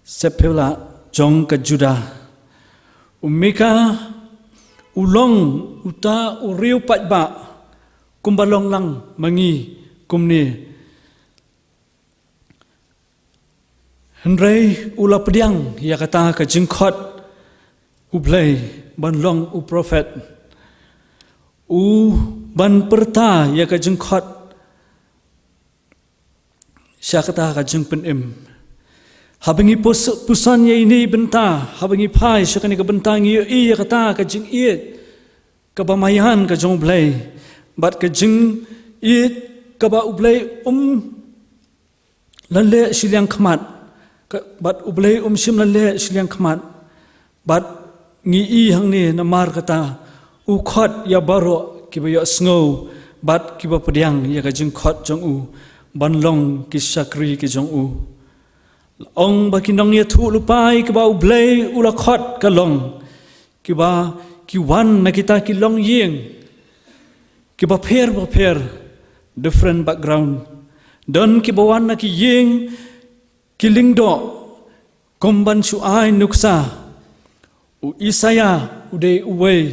Sephelah jong ka Judah. U Mika u long uta u riew paidbah, kumba long lang ma ngi kumne. Hynrei u la pdiang ïa kata ka jingkhot U Blei ban long u prophet. U ban pyrta ïa ka jingkhot sha kata ka jingpynim. Haba ngi pus-, puson ïa ine i bynta, haba ngi phai sha kane ka bynta, ngi ïohi ïa kata ka jingïeit kaba maïan ka jong U Blei, bad ka jingïeit kaba U Blei um la leh shiliang khmat, ka, bad U Blei um shym la leh shiliang khmat. Bad ngi i hangne namar kata u khot ïa baroh kiba ïohsngew bad kiba pdiang ïa ka jingkhot jong u ban long ki shakri ki jong u. La ong ba ki nongïathuhlypa kiba U Blei u la khot ka long kiba ki wan na kita ki longïing kiba pher ba pher, different background. Don kiba wan na ki ïing ki lyngdoh kum ban shu ai nuksa. U Isaïah u dei uwei.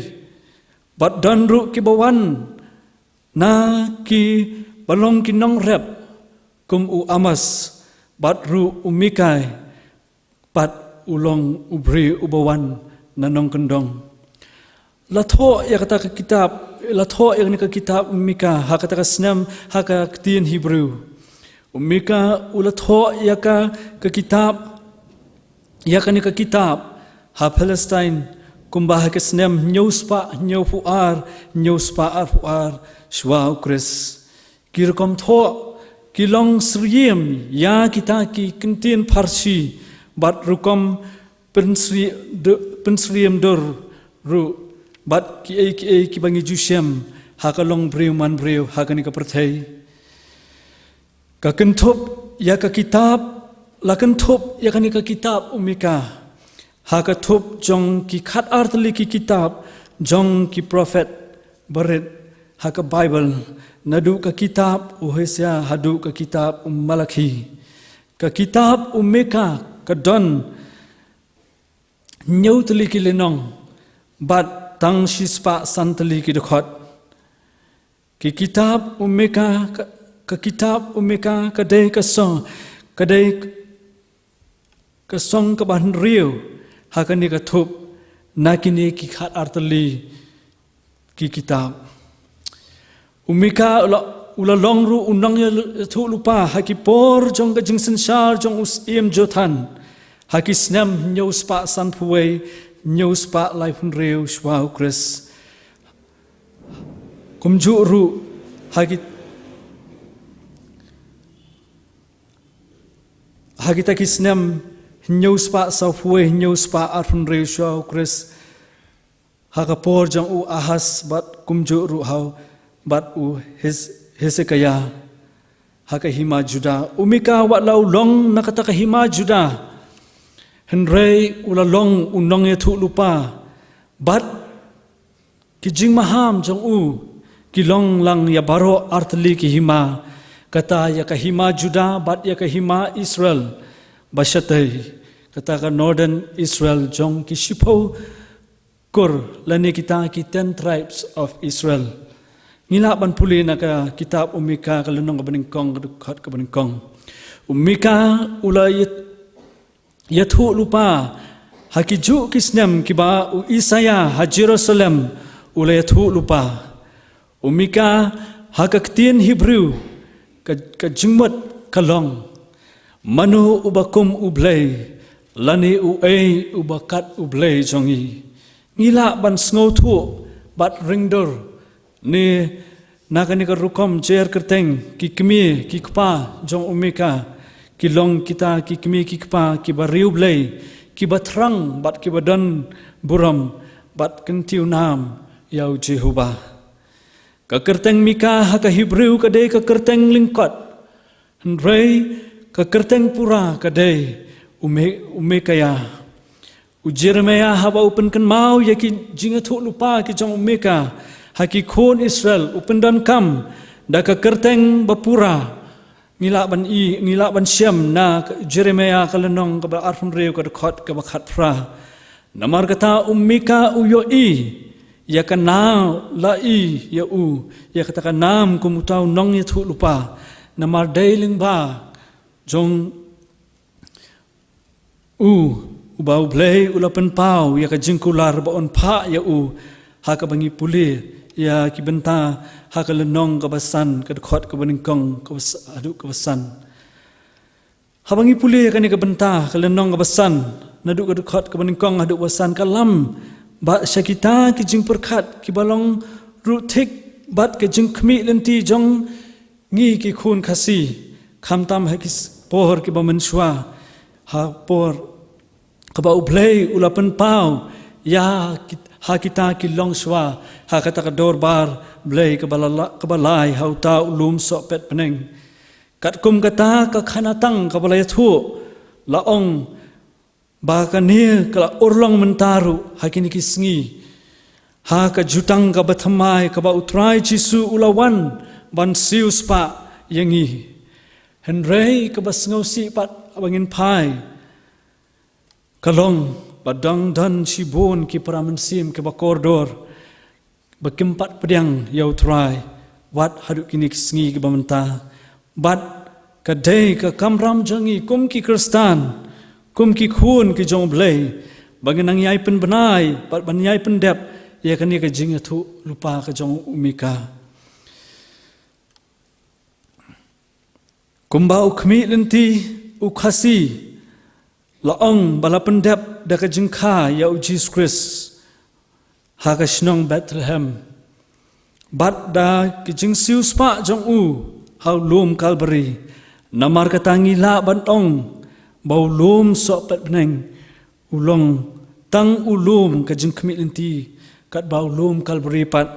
Bad don ruh kiba wan na kiba long ki nongrep kum u Amos, bad ruh u Mika pat u long u briew uba wan na nongkyndong. La thoh ïa kata ka kitab, la thoh ïa kane ka kitab u Mika ha kata ka snem ha ka ktien Hebrew. U Mika u la thoh ïa ka, ka kitab, ïa kane ka kitab ha Palestine kumba ha ka snem hynñiew spah hynñiewphew ar, hynñiew spah arphew ar shuwa U Khrist. Ki rukom thoh ki long syriem ïa kita ki kyntien pharshi bad rukom pynsri-, du-, pynsyriem dur ruh bad kiei kiei kiba ngi ju shem ha ka long briew man briew ha kane ka pyrthei. Ka kynthup ïa ka kitab, la kynthup ïa kane ka kitab u Mika ha ka thup jong ki khat ar tylli ki kitab jong ki prophet barit ha ka Baibl, naduh ka kitab u Hosea haduh ka kitab u Malakhi. Ka kitab u Mika ka don hynñiew tylli ki lynnong bad tang shispah san tylli ki dkhot. Ki kitab u Mika, ka, ka kitab u Mika ka dei ka song, ka dei ka song kaba hynriew ha kane ka thup na kine ki khat ar tylli ki kitab. U Mika u la, u la long ruh u nongïathuhlypa ha ki por jong ka jingsynshar jong u Syiem Jothan ha ki snem hynñiew spah sanphew wei, hynñiew spah laiphew hynriew shuwa U Khrist. Kumjuh ruh ha ki, ha kita ki snem hynñiew spah sawphew wei, hynñiew spah arphew hynriew shuwa U Khrist, ha ka por jong u Ahaz bad kumjuh ruh ha u bad u Hes-, Hesekiah ha ka hima Juda. U Mika wat la u long na kata ka hima Juda, hynrei u la long u nongïathuhlypa bad ki jingmaham jong u ki long lang ïa baroh ar tylli ki hima, kata ïa ka hima Juda bad ïa ka hima Israel bashatei, kata ka northern Israel jong ki shiphew kur lane kita ki ten tribes of Israel. Ngi lah ban pule na ka kitab u Mika ka lynnong kaba nyngkong, ka dkhot kaba nyngkong. U Mika u la ïa-, ïathuhlypa ha ki juh ki snem kiba u Isaïah ha Jerusalem u la ïathuhlypa. U Mika ha ka ktien Hebrew ka, ka jingmut ka long: Mano uba kum U Blei, lane uei uba kat U Blei jong ngi? Ngi lah ban sngewthuh bad ringdur ne na kane ka rukom jer kyrteng ki kmie ki kpa jong u Mika ki long kita ki kmie ki kpa kiba riewblei, kiba thrang bad kiba don burom bad kyntiew nam ïa u Jehobah. Ka kyrteng Mika ha ka Hebrew ka dei ka kyrteng lyngkot, hynrei ka kyrteng pura ka dei u Me-, u Mekaiah. U Jeremiah haba u pynkynmaw ïa ki jingïathuhlypa ki jong u Mika ha ki khun Israel u pyndonkam da ka kyrteng ba pura. Ngi lah ban i, ngi lah ban shem na ka Jeremiah ka lynnong kaba arphew hynriew ka dkhot kaba khatphra. Namar kata u Mika u ïohi ïa ka nam, la i ïa u ïa kata ka nam kum uta u nongïathuhlypa, namar dei lyngba jong u uba U Blei u la pynpaw ïa ka jingkular ba un phah ïa u, ha kaba ngi pule ïa ki bynta ha ka lynnong kaba san ka dkhot kaba nyngkong kaba s-, haduh kaba san. Haba ngi pule ïa kane ka bynta, ka lynnong kaba san, naduh ka dkhot kaba nyngkong haduh ba san, ka lam ba sha kita ki jingpyrkhat kiba long ruh thik bad ka jingkhmih lynti jong ngi ki khun Khasi, khamtam ha ki s-, por kiba mynshuwa, ha por kaba U Blei u la pynpaw ïa ki, ha kita ki longshuwa ha kata ka dorbar Blei kaba la, kaba lai ha uta u lum sohpetbneng. Katkum kata ka khana tang kaba la ïathuh, la ong ba kane ka la urlong mynta ruh ha kine ki sngi, ha ka jutang kaba thymmai kaba U Trai Jisu u la wan ban siewspah ïa ngi. Hynrei kaba sngewsih pat haba ngin phai, ka long ba dang don shibun ki para mynsiem kiba kordor, ba kim pat pdiang ïa U Trai wat haduh kine ki sngi kiba mynta. Bad ka dei ka kamram jong ngi kum ki Khristan, kum ki khun ki jong U Blei, ba ngin nang ïai pynbna bad ban ïai pyndep ïa kane ka jingïathuhlypa ka jong u Mika. Kumba u khmih lynti u Khasi, la ong ba la pyndep da ka jingkha ïa U Jisu Khrist ha ka shnong Bethlehem, bad da ka jingsiewspah jong u ha u lum Kalbari. Namar kata ngi lah ban ong ba u lum sohpetbneng u long tang u lum ka jingkhmih lynti, katba u lum Kalbari pat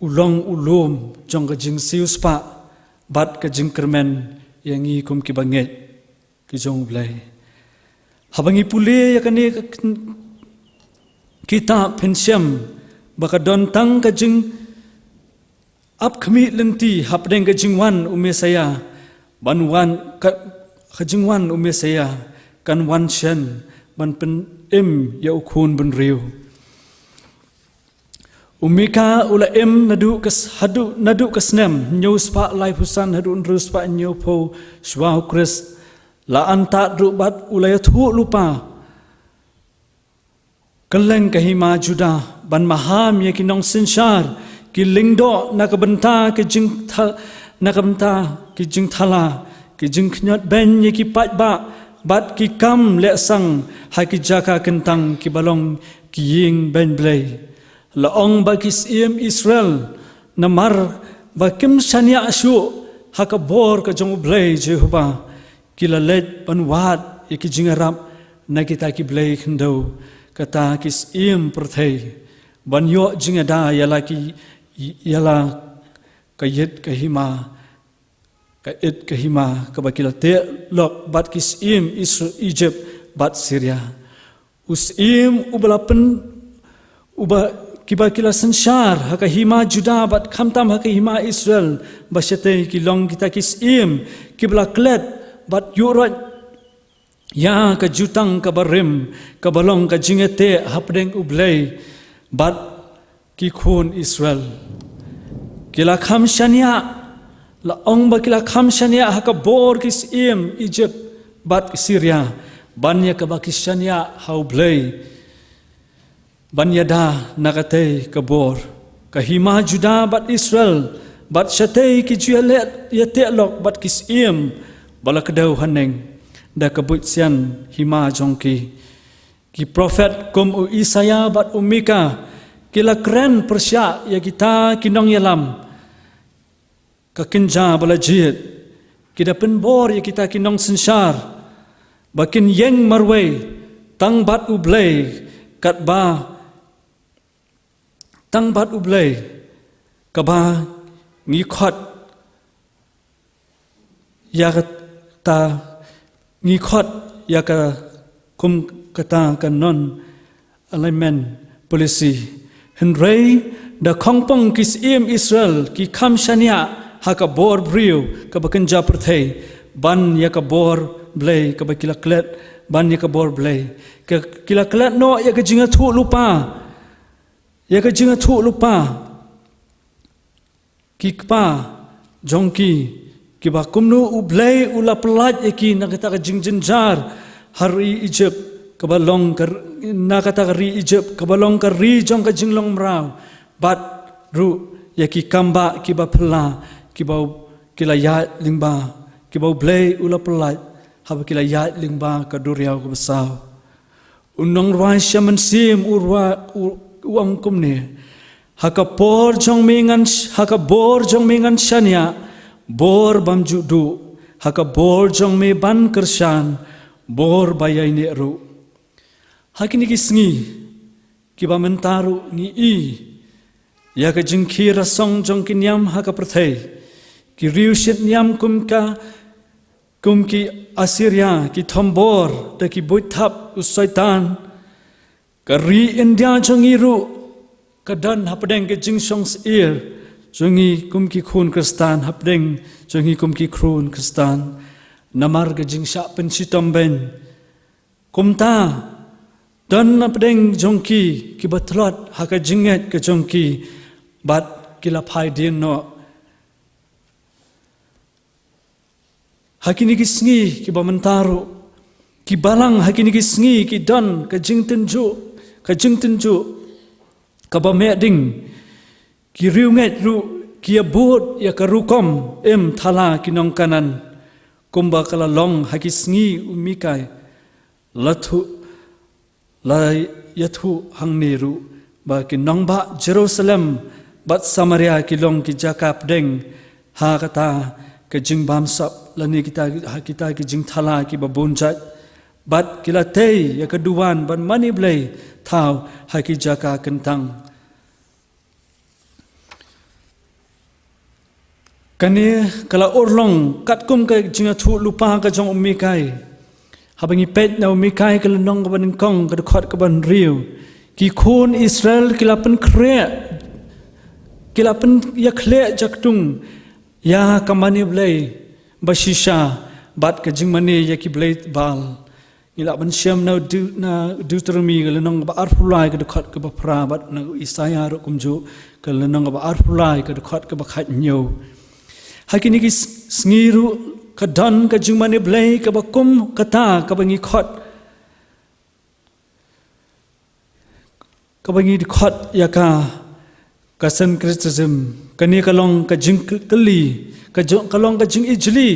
u long u lum jong ka jingsiewspah bad ka jingkyrmen ïa ngi kum kiba ngeit ki jong U Blei. Haba ngi pule ïa kane ka kin-, kitab, phin shem ba ka don tang ka jingap khmih lynti hapdeng ka jingwan u Messaïah, ban wan ka, ka jingwan u Messaïah kan wan shen ban pynim ïa u khun bynriew. U Mika u la im naduh ka s-, haduh, naduh ka snem hynñiew spah laiphew san haduh hynriew spah hynñiewphew shuwa u Khrist. La antad ruh bad u la ïathuhlypa kylleng ka hima Judah ban maham ïa ki nongsynshar, ki lyngdoh na ka bynta ki jingtha-, na ka bynta ki jingthala, ki jingkhñiot beiñ ïa ki paidbah, bad ki kam lehsang ha ki jaka kyntang kiba long ki ïing beiñ Blei. La ong ba ki syiem Israel, namar ba kim shaniah shuh ha ka bor ka jong U Blei Jehobah, ki la leit ban wad ïa ki jingïarap na kita ki blei khyndew, kata ki syiem pyrthei, ban ïoh jingïada ïa la ki, ïa la ka ïit ka hima, ka ïit ka hima kaba ki la teh lok bad ki syiem Isra-, Egypt bad Syria. U syiem uba la pyn-, uba, kiba ki la synshar ha ka hima Judah bad khamtam ha ka hima Israel ba shatei, ki long kita ki syiem kiba la klet bad ïuhroit ïa ka jutang kaba rim, kaba long ka jingïateh hapdeng U Blei bad ki khun Israel. Ki la kham shaniah, la ong ba ki la kham shaniah ha ka bor ki syiem Egypt bad Syria, ban ïa kaba ki shaniah ha U Blei, ban ïada na katei ka bor. Ka hima Judah bad Israel bad shatei ki ju ïaleh ïateh lok bad ki syiem ba la kdew haneng da ka buit sian hima jong ki. Ki prophet kum u Isaïah bad u Mika ki la kren pyrshah ïa kita ki nongïalam ka kynja ba la jied. Ki da pynbor ïa kita ki nongsynshar ba kin ïeng marwei tang bad U Blei, katba tang bad U Blei kaba ngi khot ïa kata, ngi khot ïa ka kum kata ka non-alignment policy. Hynrei da khongpong ki syiem Israel ki kham shaniah ha ka bor briew kaba kynja pyrthei ban ïa ka bor Blei kaba ki la klet, ban ïa ka bor Blei. Ka, ki la klet noh ïa ka jingïathuhlypa, ïa ka jingïathuhlypa ki kpa jong ki, kiba kumno U Blei u la pyllait ïa ki na kata ka jingjynjar ha ri Egypt, kaba long ka r-, na kata ka ri Egypt kaba long ka ri jong ka jinglong mraw, bad ruh ïa ki kambah kiba phylla, kiba u-, ki la ïaid lyngba, kiba U Blei u la pyllait haba ki la ïaid lyngba ka duriaw kaba saw. U nongrwai shiah mynsiem u rwai u, u ong kumne: Ha ka por jong me ngan sh-, ha ka bor jong me ngan shaniah bor bym ju duh, ha ka bor jong me ban kyrshan bor ba ïaineh ruh. Ha kine ki sngi kiba mynta ruh ngi i ïa ka jingkhie rasong jong ki niam ha ka pyrthei. Ki riew shit niam kum ka, kum ki Assyria, ki thombor da ki buit thap u Soitan. Ka ri India jong ngi ruh ka don hapdeng ka jingshongsyier jong ngi kum ki khun Khristan, hapdeng jong ngi kum ki khun Khristan. Namar ka jingshah pynshitom beiñ. Kumta don hapdeng jong ki kiba tlot ha ka jingngeit ka jong ki bad ki la phai dien noh. Ha kine ki sngi kiba mynta ruh, ki balang ha kine ki sngi ki don ka jingtynjuh, ka jingtynjuh kaba meh ding. Ki riewngeit ruh ki ïabud ïa ka rukom im thala ki nong Kanaan, kumba ka la long ha ki sngi u Mikai. La thuh, la ïathuh hangne ruh ba ki nongbah Jerusalem bad Samaria ki long ki jaka pdeng ha kata ka jingbamsap lane kita, ha kita ki jingthala kiba bun jait. Bad ki la tei ïa ka duwan ban mane blei thaw ha ki jaka kyntang. Kane ka la urlong katkum ka jingïathuh lypa ka jong u Mikai. Haba ngi peit na u Mikai ka lynnong kaba nyngkong ka dkhot kaba hynriew, ki khun Israel ki la pynkhreh, ki la pynïakhleh jaktung ïa ka mane blei ba shisha bad ka jingmane ïa ki blei Baal. Ngi lah ban shem na Deut-, na Deuteronomy ka lynnong kaba arphew lai ka dkhot kaba phra bad na Isaïah ruh kumjuh ka lynnong kaba arphew lai ka dkhot kaba khathynñiew. Ha kine ki s-, sngi ruh ka don ka jingmane blei kaba kum kata kaba ngi khot, kaba ngi dkhot ïa ka, ka syncretism. Kane ka long ka jingkylli, ka jong, ka long ka jingijli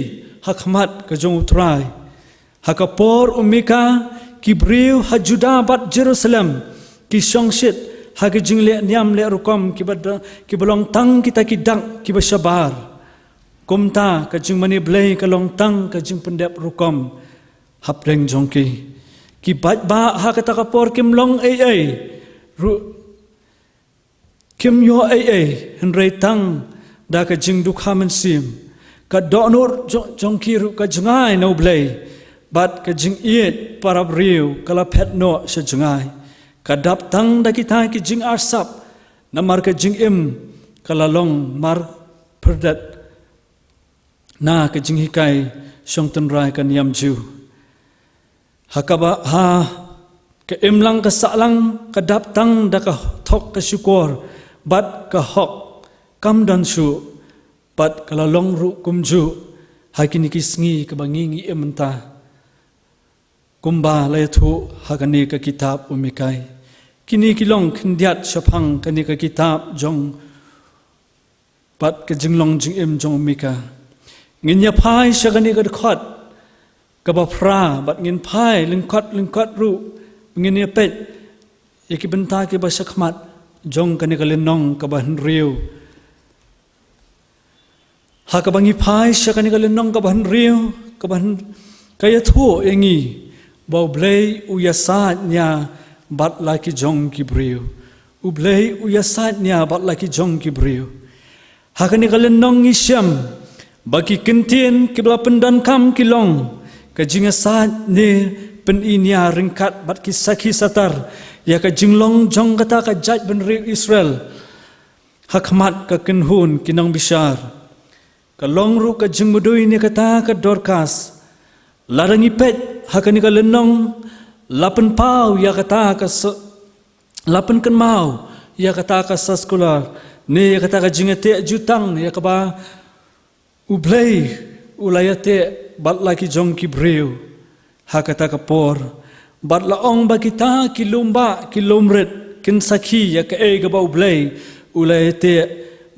ha khmat ka jong u Trai. Ha ka por u Mika, ki briew ha Juda bad Jerusalem ki shongshit ha ki jingleh niam leh rukom kiba da, kiba long tang kita ki dak kiba shabar. Kumta ka jingmane blei ka long tang ka jingpyndep rukom hapdeng jong ki. Ki paidbah ha kata ka por kim long ei ei ruh, kim ïoh ei ei, hynrei tang da ka jingdukha mynsiem. Ka dohnud jo-, jong ki ruh ka jngai na u Blei bad ka jingïeit para briew ka la phet noh sha jngai. Ka dap tang da kita ki jingarsap, namar ka jingim ka la long marpyrdet na ka jinghikai shong tynrai ka niam Jiw. Ha kaba, ha ka imlang ka sahlang ka dap tang da ka thok ka shukor bad ka hok kam don shuh, bad ka la long ruh kumjuh ha kine ki sngi kaba ngi ngi im mynta. Kumba la ïathuh ha kane ka kitab u Mikai. Kine ki long khyndiat shaphang kane ka kitab jong bad ka jinglong jingim jong u Mika. Ngin ïa phai sha kane ka dkhot kaba phra bad ngin phai lyngkot lyngkot ruh, ngin ïa peit ïa ki bynta kiba shakhmat jong kane ka lynnong kaba hynriew. Ha kaba ngi phai sha kane ka lynnong kaba hynriew, kaba hyn-, ka ïathuh ïa ngi ba u Blei u ïasaid nia bad la ki jong ki briew. U Blei u ïasaid nia bad la ki jong ki briew. Ha kane ka lynnong ngi shem ba ki kyntien kiba la pyndonkam ki long ka jingïasaid ne pyni nia ryngkat bad ki sakhi satar ïa ka jinglong jong kata ka jaitbynriew Israel ha khmat ka kynhun ki nongbishar. Ka long ruh ka jingmudui ne kata ka Dorkas. Lada ngi peit ha kane ka lynnong, la pynpaw ïa kata ka s-, la pynkynmaw ïa kata ka soskular ne ïa kata ka jingïateh jutang ïa kaba u Blei u la ïateh bad la ki jong ki briew ha kata ka por. Bad la ong ba kita ki lum bah ki lum rit kin sakhi ïa kaei kaba u Blei u la ïateh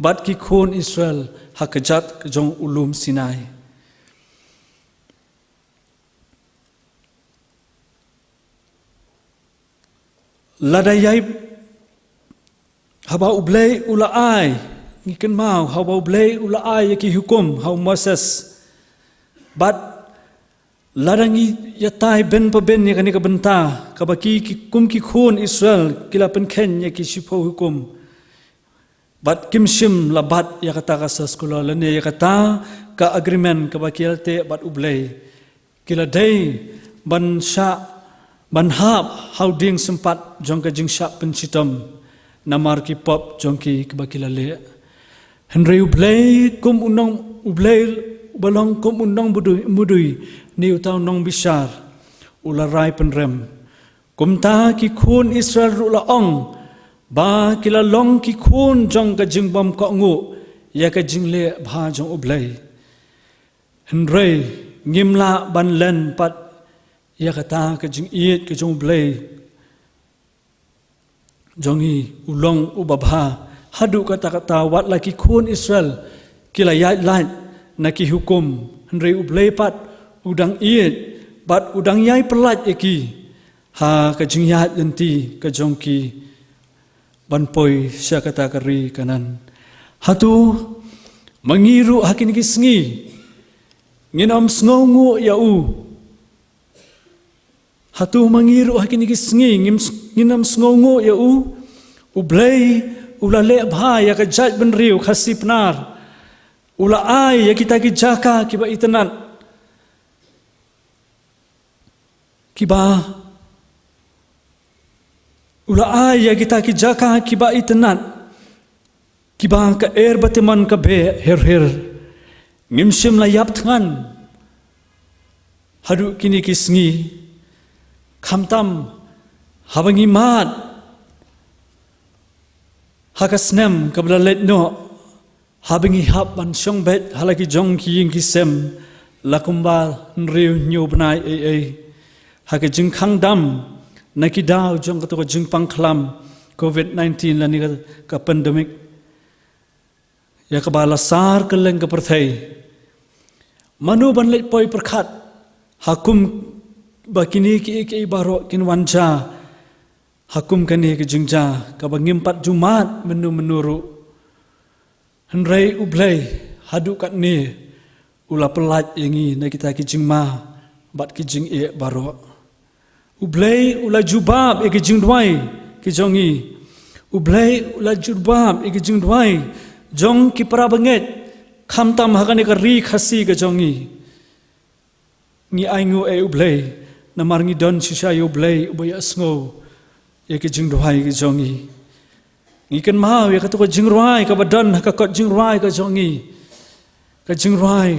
bad ki khun Israel ha ka kjat ka jong u lum Sinai. Lada ïai, haba U Blei u la ai, ngi kynmaw, haba U Blei u la ai ïa ki hukum ha u Moses. Bad lada ngi ïatai ben pa ben ïa kane ka bynta, kaba ki, ki kum ki khun Israel ki la pynkheiñ ïa ki shiphew hukum. Bad kim shym la bat ïa kata ka soskular lane ïa kata ka agreement kaba ki la teh bad U Blei. Ki la dei ban shah, ban hap ha u dieng sympat jong ka jingshah pynshitom namar ki pop jong ki kaba ki la leh. Hynrei U Blei kum u nong, U Blei uba long kum u nongmudui, mudui ne uta u nongbishar, u la rai pynrem. Kumta ki khun Israel ruh la ong ba ki la long ki khun jong ka jingbym kohnguh ïa ka jingleh bha jong U Blei. Hynrei ngim lah ban len pat ïa kata ka jingïeit ka jong U Blei jong ngi, u long uba bha. Haduh katta katta wat la ki khun Israel ki la ïaid lait na ki hukum, hynrei U Blei pat u dang ïeit bad u dang ïai pyllait ïa ki ha ka jingïaid lynti ka jong ki ban poi sha kata ka ri Kanaan. Hato ma ngi ruh ha kine ki sngi ngin ym sngewnguh ïa u? Hato ma ngi ruh ha kine ki sngi ngim s-, ngin ym sngewnguh ïa u? U Blei u la leh bha ïa ka jaitbynriew Khasi Pnar. U la ai ïa kita ki jaka kiba itynnat, kiba, u la ai ïa kita ki jaka kiba itynnat, kiba ka er ba tymmen ka beh her her. Ngim shym la ïap thngan haduh kine ki sngi. Khamtam haba ngi mad ha ka snem kaba la leit noh, haba ngi hap ban shong beit ha la ki jong ki ïing ki sem, la kumba hynriew hynñiew bnai ei ei ha ka jingkhang dam na ki daw jong kato ka jingpang khlam covid nineteen lane ka, ka pandemic, ïa kaba la sar kylleng ka pyrthei. Mano ban leit poi pyrkhat ha kum ba kine kiei kiei baroh kin wan jia ha kum kane ka jingjia kaba ngim pat ju mad mynno mynno ruh? Hynrei U Blei haduh katne u la pyllait ïa ngi na kita ki jingma bad ki jingeh baroh. U Blei u la jubab ïa ki jingduwai ki jong ngi. U Blei u la jubab ïa ki jingduwai jong ki para bangeit, khamtam ha kane ka ri Khasi ka jong ngi. Ngi ainguh ïa U Blei namar ngi don shisha ïa U Blei uba ïohsngew ïa ki jingduwai ki jong ngi. Ngi kynmaw ïa kato ka jingrwai kaba don ha ka kot jingrwai ka jong ngi, ka jingrwai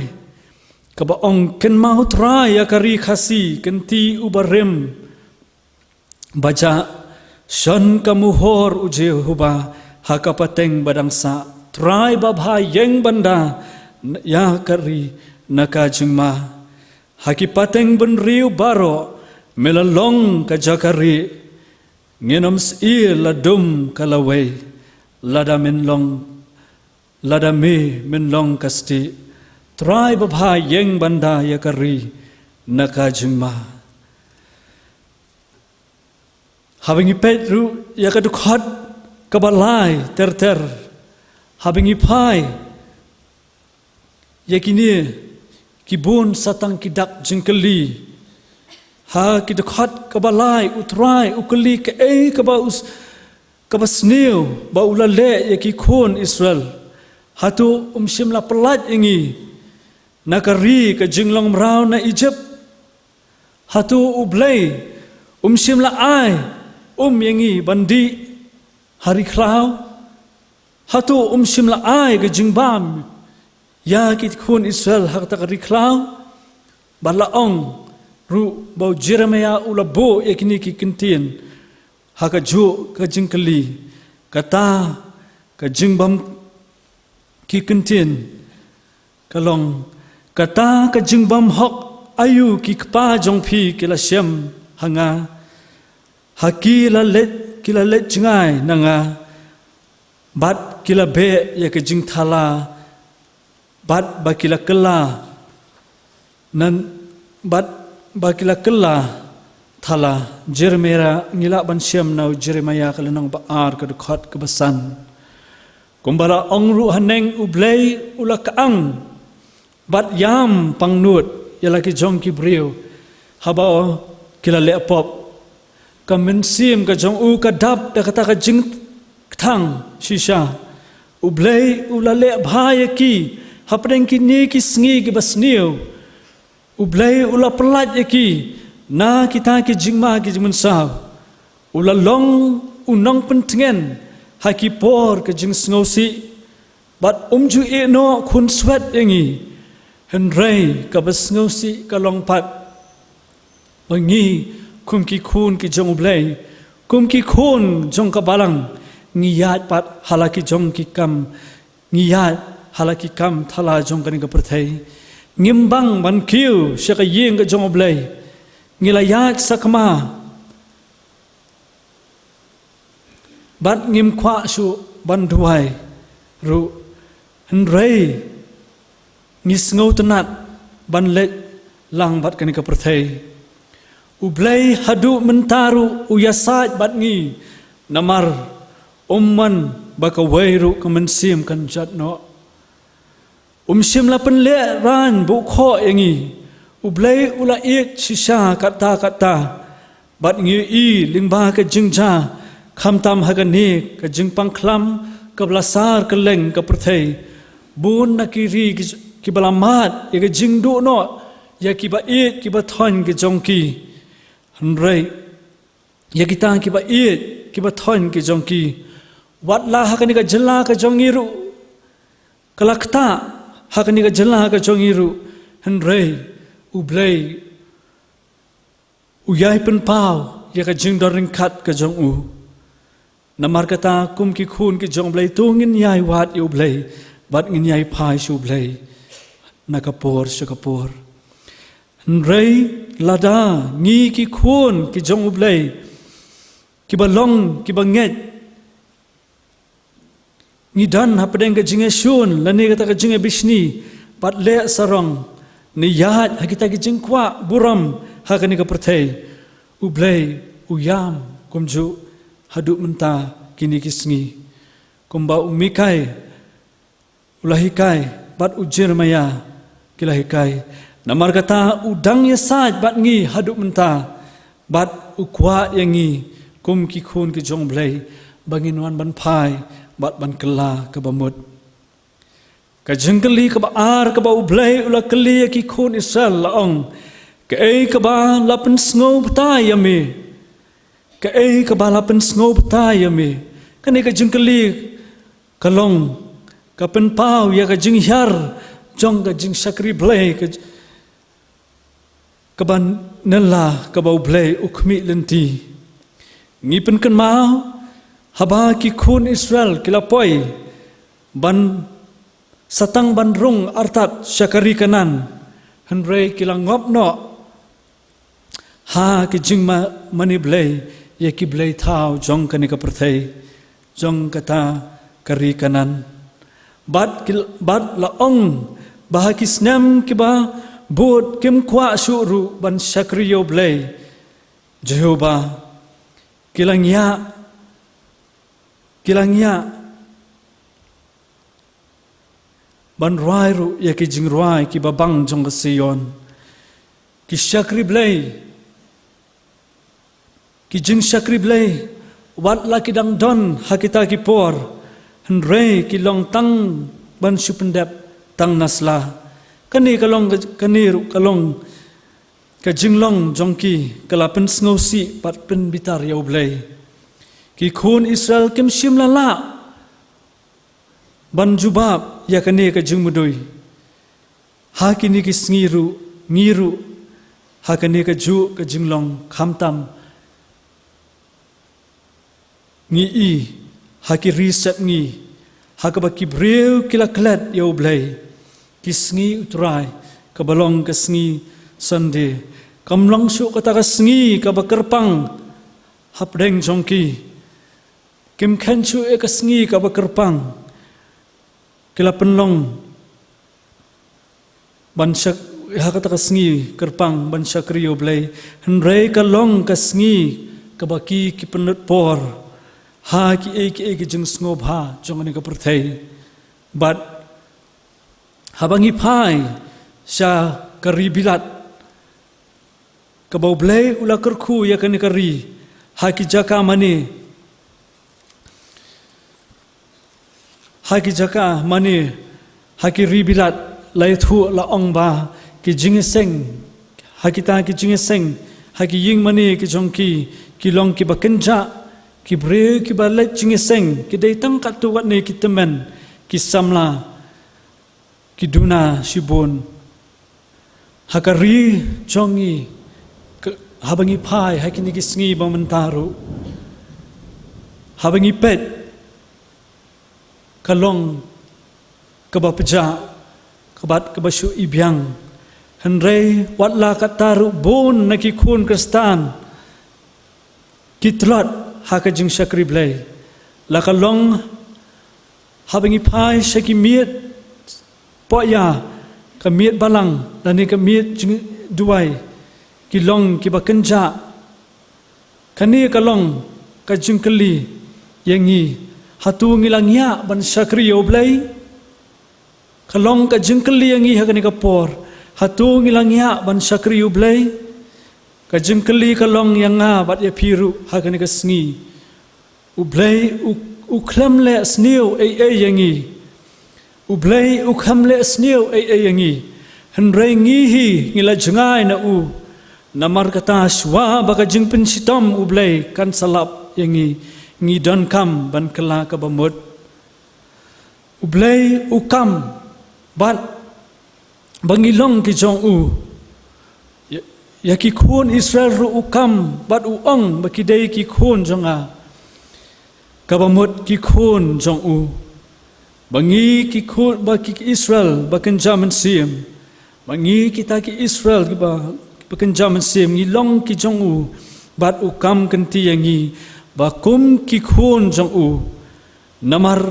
kaba ong, Kynmaw Trai ïa ka ri Khasi, kynti uba rim ba jah. Shon ka muhor U Jehobah ha ka pateng ba dang sah. Trai babha ïeng ban da ïa ka ri na ka jingma. Ha ki pateng bynriew baroh me la long ka jaka rieh. Ngin ym sheptieng la dum ka lawei, lada men long, lada me men long ka stieh. Trai babha ïeng ban da ïa ka ri na ka jingma. Haba ngi peit ruh ïa ka dkhot kaba lai ter ter, haba ngi phai ïa kine ki bun satang ki dak jingkylli. Ha ki dkhot kaba lai U Trai u kylli kaei kaba u s-, kaba sniew ba u la leh ïa ki khun Israel. Hato um shym la pyllait ïa ngi na ka ri ka jinglong mraw na Ijipt? Hato U Blei um shym la ai um ïa ngi ban dih ha ri khlaw? Hato um shym la ai ka jingbam ïa ki khun Israel ha kata ka ri khlaw? Bad la ong ruh ba u Jeremiah u la buh ïa kine ki kyntien ha kajuh ka jingkylli. Kata ka jingbam ki kyntien ka long, kata ka jingbam hok aïu ki kpa jong phi ki la shem ha nga, ha ki la leit, ki la leit jngai na nga, bad ki la beh ïa ka jingthala, bad ba ki la kylla nan, bad ba ki la kylla Thala Jeremiah, ngi lah ban shem na u Jeremiah ka lynnong ba ar, ka dkhot kaba san. Kumba la ong ruh haneng, U Blei u la kang bad ïam pangnud ïa la ki jong ki briew haba ki la leh pop. Ka mynsiem ka jong u ka dap da kata ka jingkthang shisha. U Blei u la leh bha ïa ki hapdeng kine ki sngi kiba sniew. U Blei u la pyllait ïa ki na kita ki jingma ki jingmynsaw. U la long u nongpyntngen ha ki por ka jingsngewsih, bad um ju ïeh noh khunswet ïa ngi. Hynrei kaba sngewsih ka long pat ba ngi kum ki khun ki jong U Blei, kum ki khun jong ka balang, ngi ïaid pat ha la ki jong ki kam, ngi ïaid ha la ki kam thala jong kane ka pyrthei. Ngim bang ban kiew sha ka ïing ka jong U Blei. Ngi la ïaid sakma bad ngim kwah shuh ban duwai ruh. Hynrei ngi sngewtynnat ban leit lang bad kane ka pyrthei. U Blei haduh mynta ruh u ïasaid bad ngi, namar um mon ba kawei ruh ka mynsiem kan jot noh. Um shym la pynlehrain buh khoh ïa ngi. U Blei u la ïeit shisha katta katta. Bad ngi ïohi lyngba ka jingjia, khamtam ha kane ka jingpang khlam kaba la sar kylleng ka pyrthei, bun na ki ri ki, kiba la mad ïa ka jingduh noh ïa kiba ïeit kiba thoiñ ki jong ki. Hynrei ïa kita kiba ïeit kiba thoiñ ki jong ki, wat la ha kane ka jylla ka jong ngi ruh, ka la ktah ha kane ka jylla ka jong ngi ruh, hynrei U Blei u ïai pynpaw ïa ka jingdon ryngkat ka jong u. Namar kata, kum ki khun ki jong U Blei, to ngin ïai wad ïa U Blei bad ngin ïai phai sha U Blei na ka por sha ka por. Hynrei lada ngi ki khun ki jong U Blei, kiba long kiba ngeit, ngi don hapdeng ka jingïashun lane kata ka jingïabishni bad leh sarong, ne ïaid ha kita ki jingkwah burom ha kane ka pyrthei, U Blei u ïam kumjuh haduh mynta kine ki sngi. Kumba u Mikai u la hikai bad u Jeremiah ki la hikai. Namar kata u dang ïasaid bad ngi haduh mynta, bad u kwah ïa ngi kum ki khun ki jong U Blei ba ngin wan ban phai bad ban kylla kaba mut. Ka jingkylli kaba ar kaba U Blei u la kylli ïa ki khun Israel, la ong, kaei kaba la pynsngew batai ïa me? Kaei kaba la pynsngew batai ïa me? Kane ka jingkylli ka long ka pynpaw ïa ka jinghiar jong ka jingshakri Blei, ka, kaba nylla kaba U Blei u khmih lynti. Ngi pynkynmaw haba ki khun Israel ki la poi ban satang ban rung artat sha ka ri Kanaan, hynrei ki la ngop noh ha ki jingma-, mane blei ïa ki blei thaw jong kane ka pyrthei, jong kata ka ri Kanaan. Bad ki, bad la ong ba ha ki snem kiba bud kim kwah shuh ruh ban shakri ïa U Blei Jehobah. Ki la ngiah, ki la ngiah ban rwai ruh ïa ki jingrwai kiba bang jong ka Sion. Ki shakri blei, ki jingshakri blei, wat la ki dang don ha kita ki por, hynrei ki long tang ban shu pyndep tang na sla. Kane ka long ka, kane ruh ka long ka jinglong jong ki, ka la pynsngewsih bad pynbitar ïa U Blei. Ki khun Israel kim shym la lah ban jubab ïa kane ka jingmudui. Ha kine ki sngi ruh, ngi ruh, ha kane kajuh ka jinglong, khamtam ngi i ha ki ri sepngi, ha kaba ki briew ki la klet ïa U Blei. Ki sngi U Trai, kaba long ka sngi Sunday, kam long shuh kata ka sngi kaba kyrpang hapdeng jong ki. Kim khein shuh ïa ka sngi kaba kyrpang. Ki la pynlong ban shak-, ha kata ka sngi kyrpang ban shakri ïa U Blei, hynrei ka long ka sngi kaba ki ki pynlut por ha kiei kiei ki jingsngewbha jong kane ka pyrthei. Bad haba ngi phai sha ka ri Bilat, kaba U Blei u la kyrkhu ïa kane ka ri ha ki jaka mane, ha ki jaka mane, ha ki ri Bilat, la ïathuh, la ong ba ki jingïaseng, ha kita ki jingïaseng, ha ki ïing mane ki jong ki, ki long kiba kynjah, ki briew kiba leit jingïaseng ki dei tang katto katne ki tymmen, ki samla, ki duna shibun. Ha ka ri jong ngi, ka, haba ngi phai ha kine ki sngi ba mynta ruh, haba ngi peit, ka long kaba pjah, ka bad kaba shu ibiang. Hynrei wat la katta ruh, bun na ki khun Khristan ki tlot ha ka jingshakri Blei. La ka long haba ngi phai sha ki miet pohïa, ka miet balang lane ka miet jingduwai, ki long kiba kynjah. Kane ka long ka jingkylli ïa ngi, hato ngi la ngiah ban shakri ïa U Blei? Ka long ka jingkylli ïa ngi ha kane ka por, hato ngi la ngiah ban shakri ïa U Blei? Ka jingkylli ka long ïa nga bad ïa phi ruh ha kane ka sngi. U Blei u, u khlem leh sniew ei ei ïa ngi. U Blei u khlem leh sniew ei ei ïa ngi. Hynrei ngi hi ngi la jngai na u. Namar kata, shuwa ba ka jingpynshitom U Blei kan sa lap ïa ngi, ngi donkam ban kylla kaba mut. U Blei u kam bad ba ngi long ki jong u. Ïa, ïa ki khun Israel ruh u kam bad u ong ba ki dei ki khun jong nga. Kaba mut ki khun jong u. Ba ngi ki khun, ba ki, ki Israel ba kynja mynsiem. Ba ngi kita ki Israel kiba, kiba kynja mynsiem, ngi long ki jong u. Bad u kam kynti ïa ngi ba kum ki khun jong u. Namar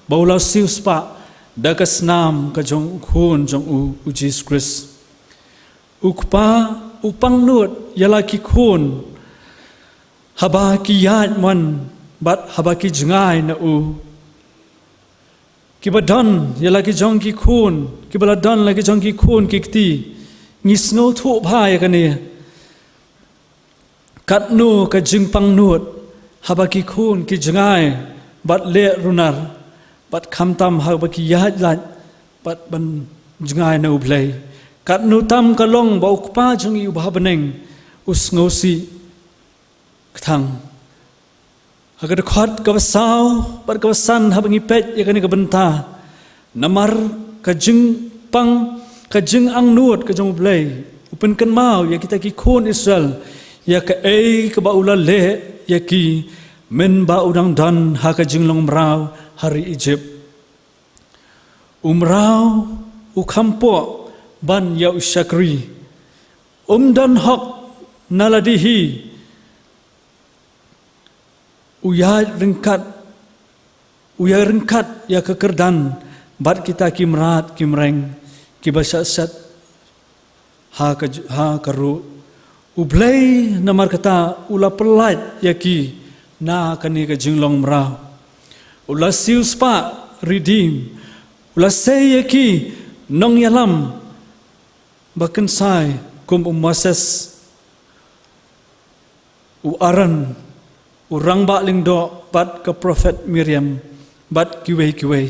ba u la siewspah da ka snam ka jong u Khun jong u, u Jisu Khrist. U Kpa u pangnud ïa la ki khun haba ki ïaid mon bad haba ki jngai na u. Kiba don ïa la ki jong ki khun, kiba la don la ki jong ki khun ki kti, ngi sngewthuh bha ïa kane. Katno ka jingpangnud haba ki khun ki jngai bad leh runar, bad khamtam haba ki ïaid lait bad ban jngai na U Blei. Katno tam ka long ba U Kpa jong ngi uba ha bneng u sngewsih. Kthang ha ka dkhot kaba saw bad kaba san, haba ngi peit ïa kane ka bynta, namar ka jingpang, ka jingangnud ka jong U Blei, u pynkynmaw ïa kita ki khun Israel ïa kaei kaba u la leh ïa ki mynba u dang don ha ka jinglong mraw ha ri Ijipt. U mraw u kham pok ban ïa u shakri. Um don hok na lade hi. U ïaid ryngkat, u ïaid ryngkat ïa ka kyrdan bad kita ki mrad ki mreng kiba shah shet ha ka, ha ka ruh. U Blei namar kata u la pyllait ïa ki na kane ka jinglong mraw. U la siewspah, redeem. U la sei ïa ki nongïalam ba kynsai kum u Moses, u Aaron, u rangbah lyngdoh bad ka prophet Miriam bad kiwei kiwei.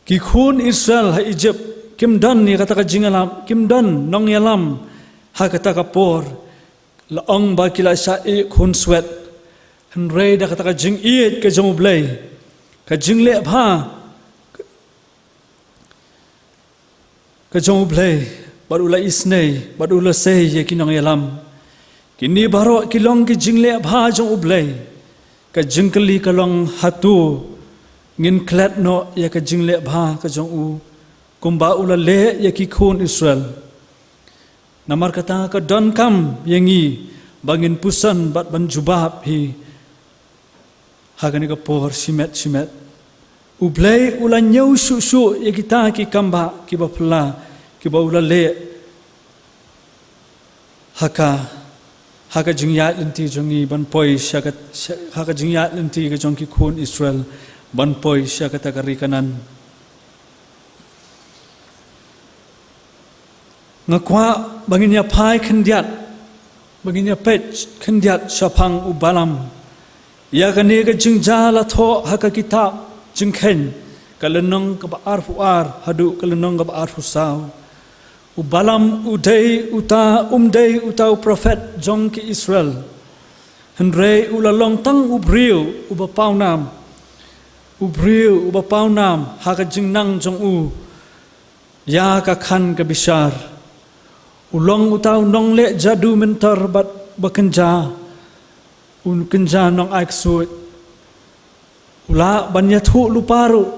Ki khun Israel ha Ijipt kim don ïa kata ka jingïalam, kim don nongïalam ha kata ka por. La ong ba ki la shah ïeh khun swet. Hynrei da kata ka jingïeit ka jong U Blei, ka jingleh bha ka jong U Blei, bad u la isynei bad u la sei ïa ki nongïalam. Kine baroh ki long ki jingleh bha jong U Blei. Ka jingkylli ka long, hato ngin klet noh ïa ka jingleh bha ka jong u kumba u la leh ïa ki khun Israel? Namar kata ka donkam ïa ngi ba ngin puson bad ban jubab hi ha kane ka por shimet shimet. U Blei u la ñiew shuh shuh ïa kita ki kambah kiba phylla, kiba u la leh ha ka, ha ka jingïaid lynti jong ngi ban poi sha ka, sha, ha ka jingïaid lynti ka jong ki khun Israel ban poi sha kata ka ri Kanaan. Nga kwah ba ngin ïa phai khyndiat, ba ngin ïa peit khyndiat shaphang u Balaam ïa kane ka jingjia la thoh ha ka kitab Jingkheiñ, ka lynnong kaba arphew ar haduh ka lynnong kaba arphew saw. U Balaam u dei uta, um dei uta u prophet jong ki Israel, hynrei u la long tang u briew uba pawnam, u briew uba pawnam ha ka jingnang jong u ïa ka khan ka bishar. U long uta u nongleh jadu myntar bad ba kynja, u kynja nongai ksuid. U lah ban ïathuh lypa ruh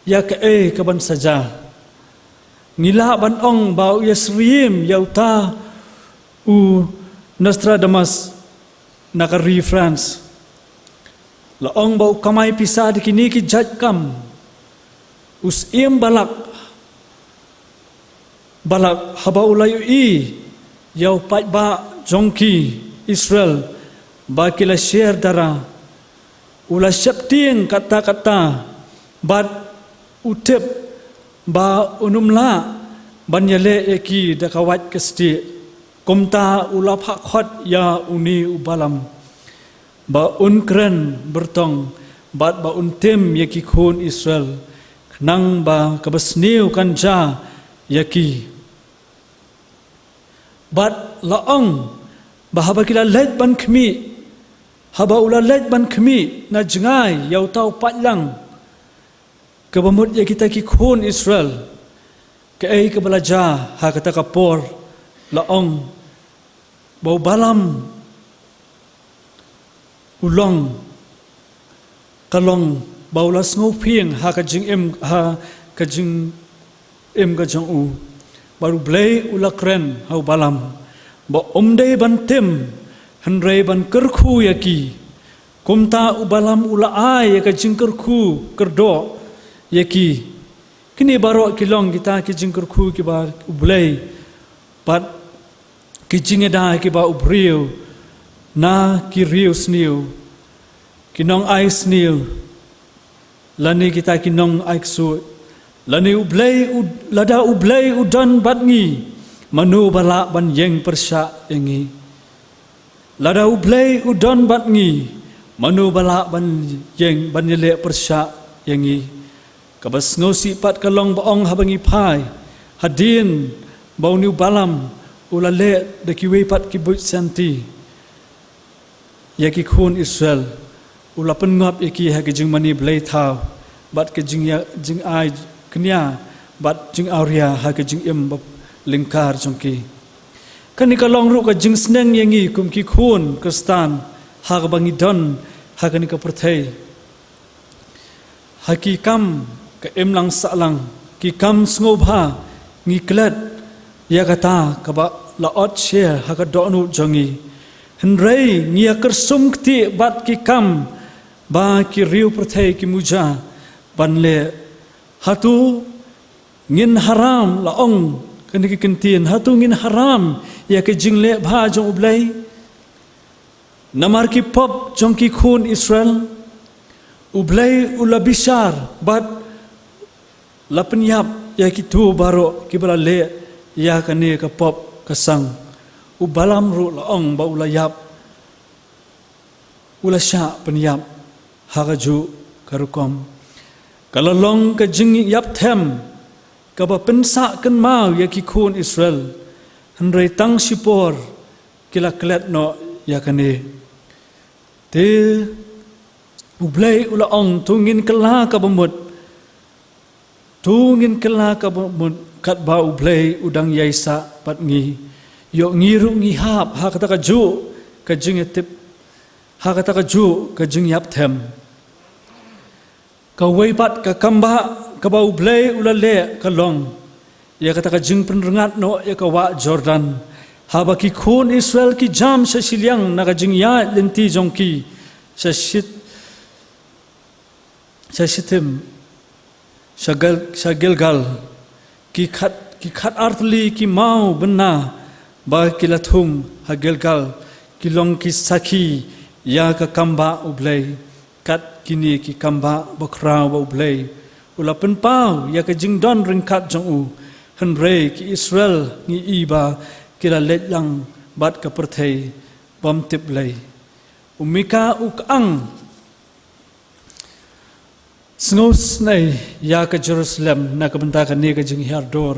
ïa kaei kaban sa jia. Ngi lah ban ong ba u ïasyriem ïa uta u Nostradamus na ka ri France. La ong ba u kamai pisa da kine ki jait kam. U syiem Balak, Balak haba u la ïohi ïa u paidbah jong ki Israel ba ki la sher dara, u la sheptieng katta katta bad u tip ba un ym lah ban ïaleh ïa ki da ka wait ka stieh. Kumta u la phah khot ïa une u Balaam ba un kren byrtong bad ba un tim ïa ki khun Israel, khnang ba kaba sniew kan jia ïa ki. Bad la ong ba haba ki la leit ban khmih, haba u la leit ban khmih na jngai ïa uta u paidlang kaba mut ïa kita ki khun Israel, kaei kaba la jia ha kata ka por? La ong ba u Balaam u long, ka long ba u la sngewphieng ha ka jingim, ha ka jingim ka jong u. Bad U Blei u la kren ha u Balaam ba um dei ban tim, hynrei ban kyrkhu ïa ki. Kumta u Balaam u la ai ïa ka jingkyrkhu kyrdoh ïa ki. Kine baroh ki long kita ki jingkyrkhu kiba U Blei bad ki jingïada kiba u briew na ki riewsniew, ki nongai sniew, lane kita ki nongai ksuid. Lane U Blei u, lada U Blei u don bad ngi, mano ba lah ban ïeng pyrshah ïa ngi? Lada U Blei u don bad ngi, mano ba lah ban ïeng ban ïaleh pyrshah ïa ngi? Kaba sngewsih pat ka long ba ong haba ngi phai hadien ba une u Balaam u la leh da kiwei pat ki buit sianti ïa ki khun Israel, u la pynngop ïa ki ha ki jingmane blei thaw bad ki jingïa, jingai kñia bad jingawria ha ki jingim ba lyngkar jong ki. Kane ka long ruh ka jingsneng ïa ngi kum ki khun Khristan ha kaba ngi don ha kane ka pyrthei. Ha ki kam ka imlang sahlang, ki kam sngewbha, ngi klet ïa kata kaba la ot sher ha ka dohnud jong ngi. Hynrei ngi ïa kyrsum kti bad ki kam ba ki riew pyrthei ki muja ban leh. Hato ngin haram, la ong kane ka kyntien, hato ngin haram ïa ka jingleh bha jong U Blei? Namar ki pop jong ki khun Israel, U Blei u la bishar bad la pynïap ïa kito baroh kiba la leh ïa kane ka pop ka sang. U Balaam ruh la ong ba u la ïap, u la shah pynïap ha kajuh ka rukom. Ka la long ka jingïap them kaba pynsah kynmaw ïa ki khun Israel, hynrei tang shipor ki la klet noh ïa kane. Te U Blei u la ong, to ngin kylla kaba mut, to ngin kylla kaba mut katba U Blei u dang ïaisah bad ngi. Ïoh ngi ruh ngi hap ha kata kajuh ka jingïatip, ha kata kajuh ka jingïap them. Kawei pat ka kam ba kaba U Blei u la leh ka long ïa kata ka jingpynrngat noh ïa ka wah Jordan. Haba ki khun Israel ki jam sha shiliang na ka jingïaid lynti jong ki, sha Shit, sha Shittim, sha Gil-, sha Gilgal, ki khat, Ki khat ar tylli ki maw bynna ba ki la thung ha Gilgal ki long ki sakhi ïa ka kambah U Blei. Kat kine ki kambah bakhraw ba U Blei u la pynpaw ïa ka jingdon ryngkat jong u. Hynrei ki Israel ngi i ba ki la leit lang bad ka pyrthei bym tip lei. U Mika u khang sngewsynei ïa ka Jerusalem na ka bynta kane ka jinghiar dur,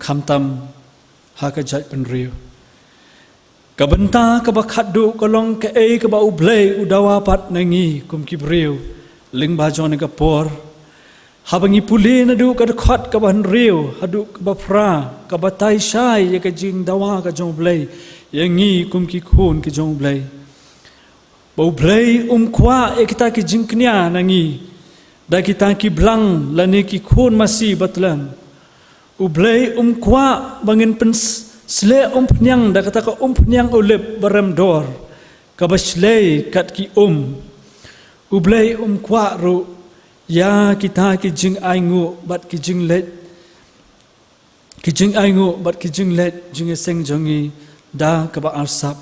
khamtam ha ka jaitbynriew. Ka bynta kaba khatduh ka long kaei kaba U Blei u dawa pat na ngi kum ki briew lyngba jong kane ka por. Haba ngi pule naduh ka dkhot kaba hynriew haduh kaba phra, ka batai shai ïa ka jingdawa ka jong U Blei ïa ngi kum ki khun ki jong U Blei. Ba U Blei um kwah ïa kita ki jingkñia na ngi da kita ki blang lane ki khun masi ba tlem. U Blei um kwah ba ngin pyn-, sleh umphniang da kata ka umphniang u lip ba rem dor, kaba shlei kat ki um. U Blei um kwah ruh ïa kita ki jingainguh bad ki jingleh, ki jingainguh bad ki jingleh jingïaseng jong ngi da kaba arsap.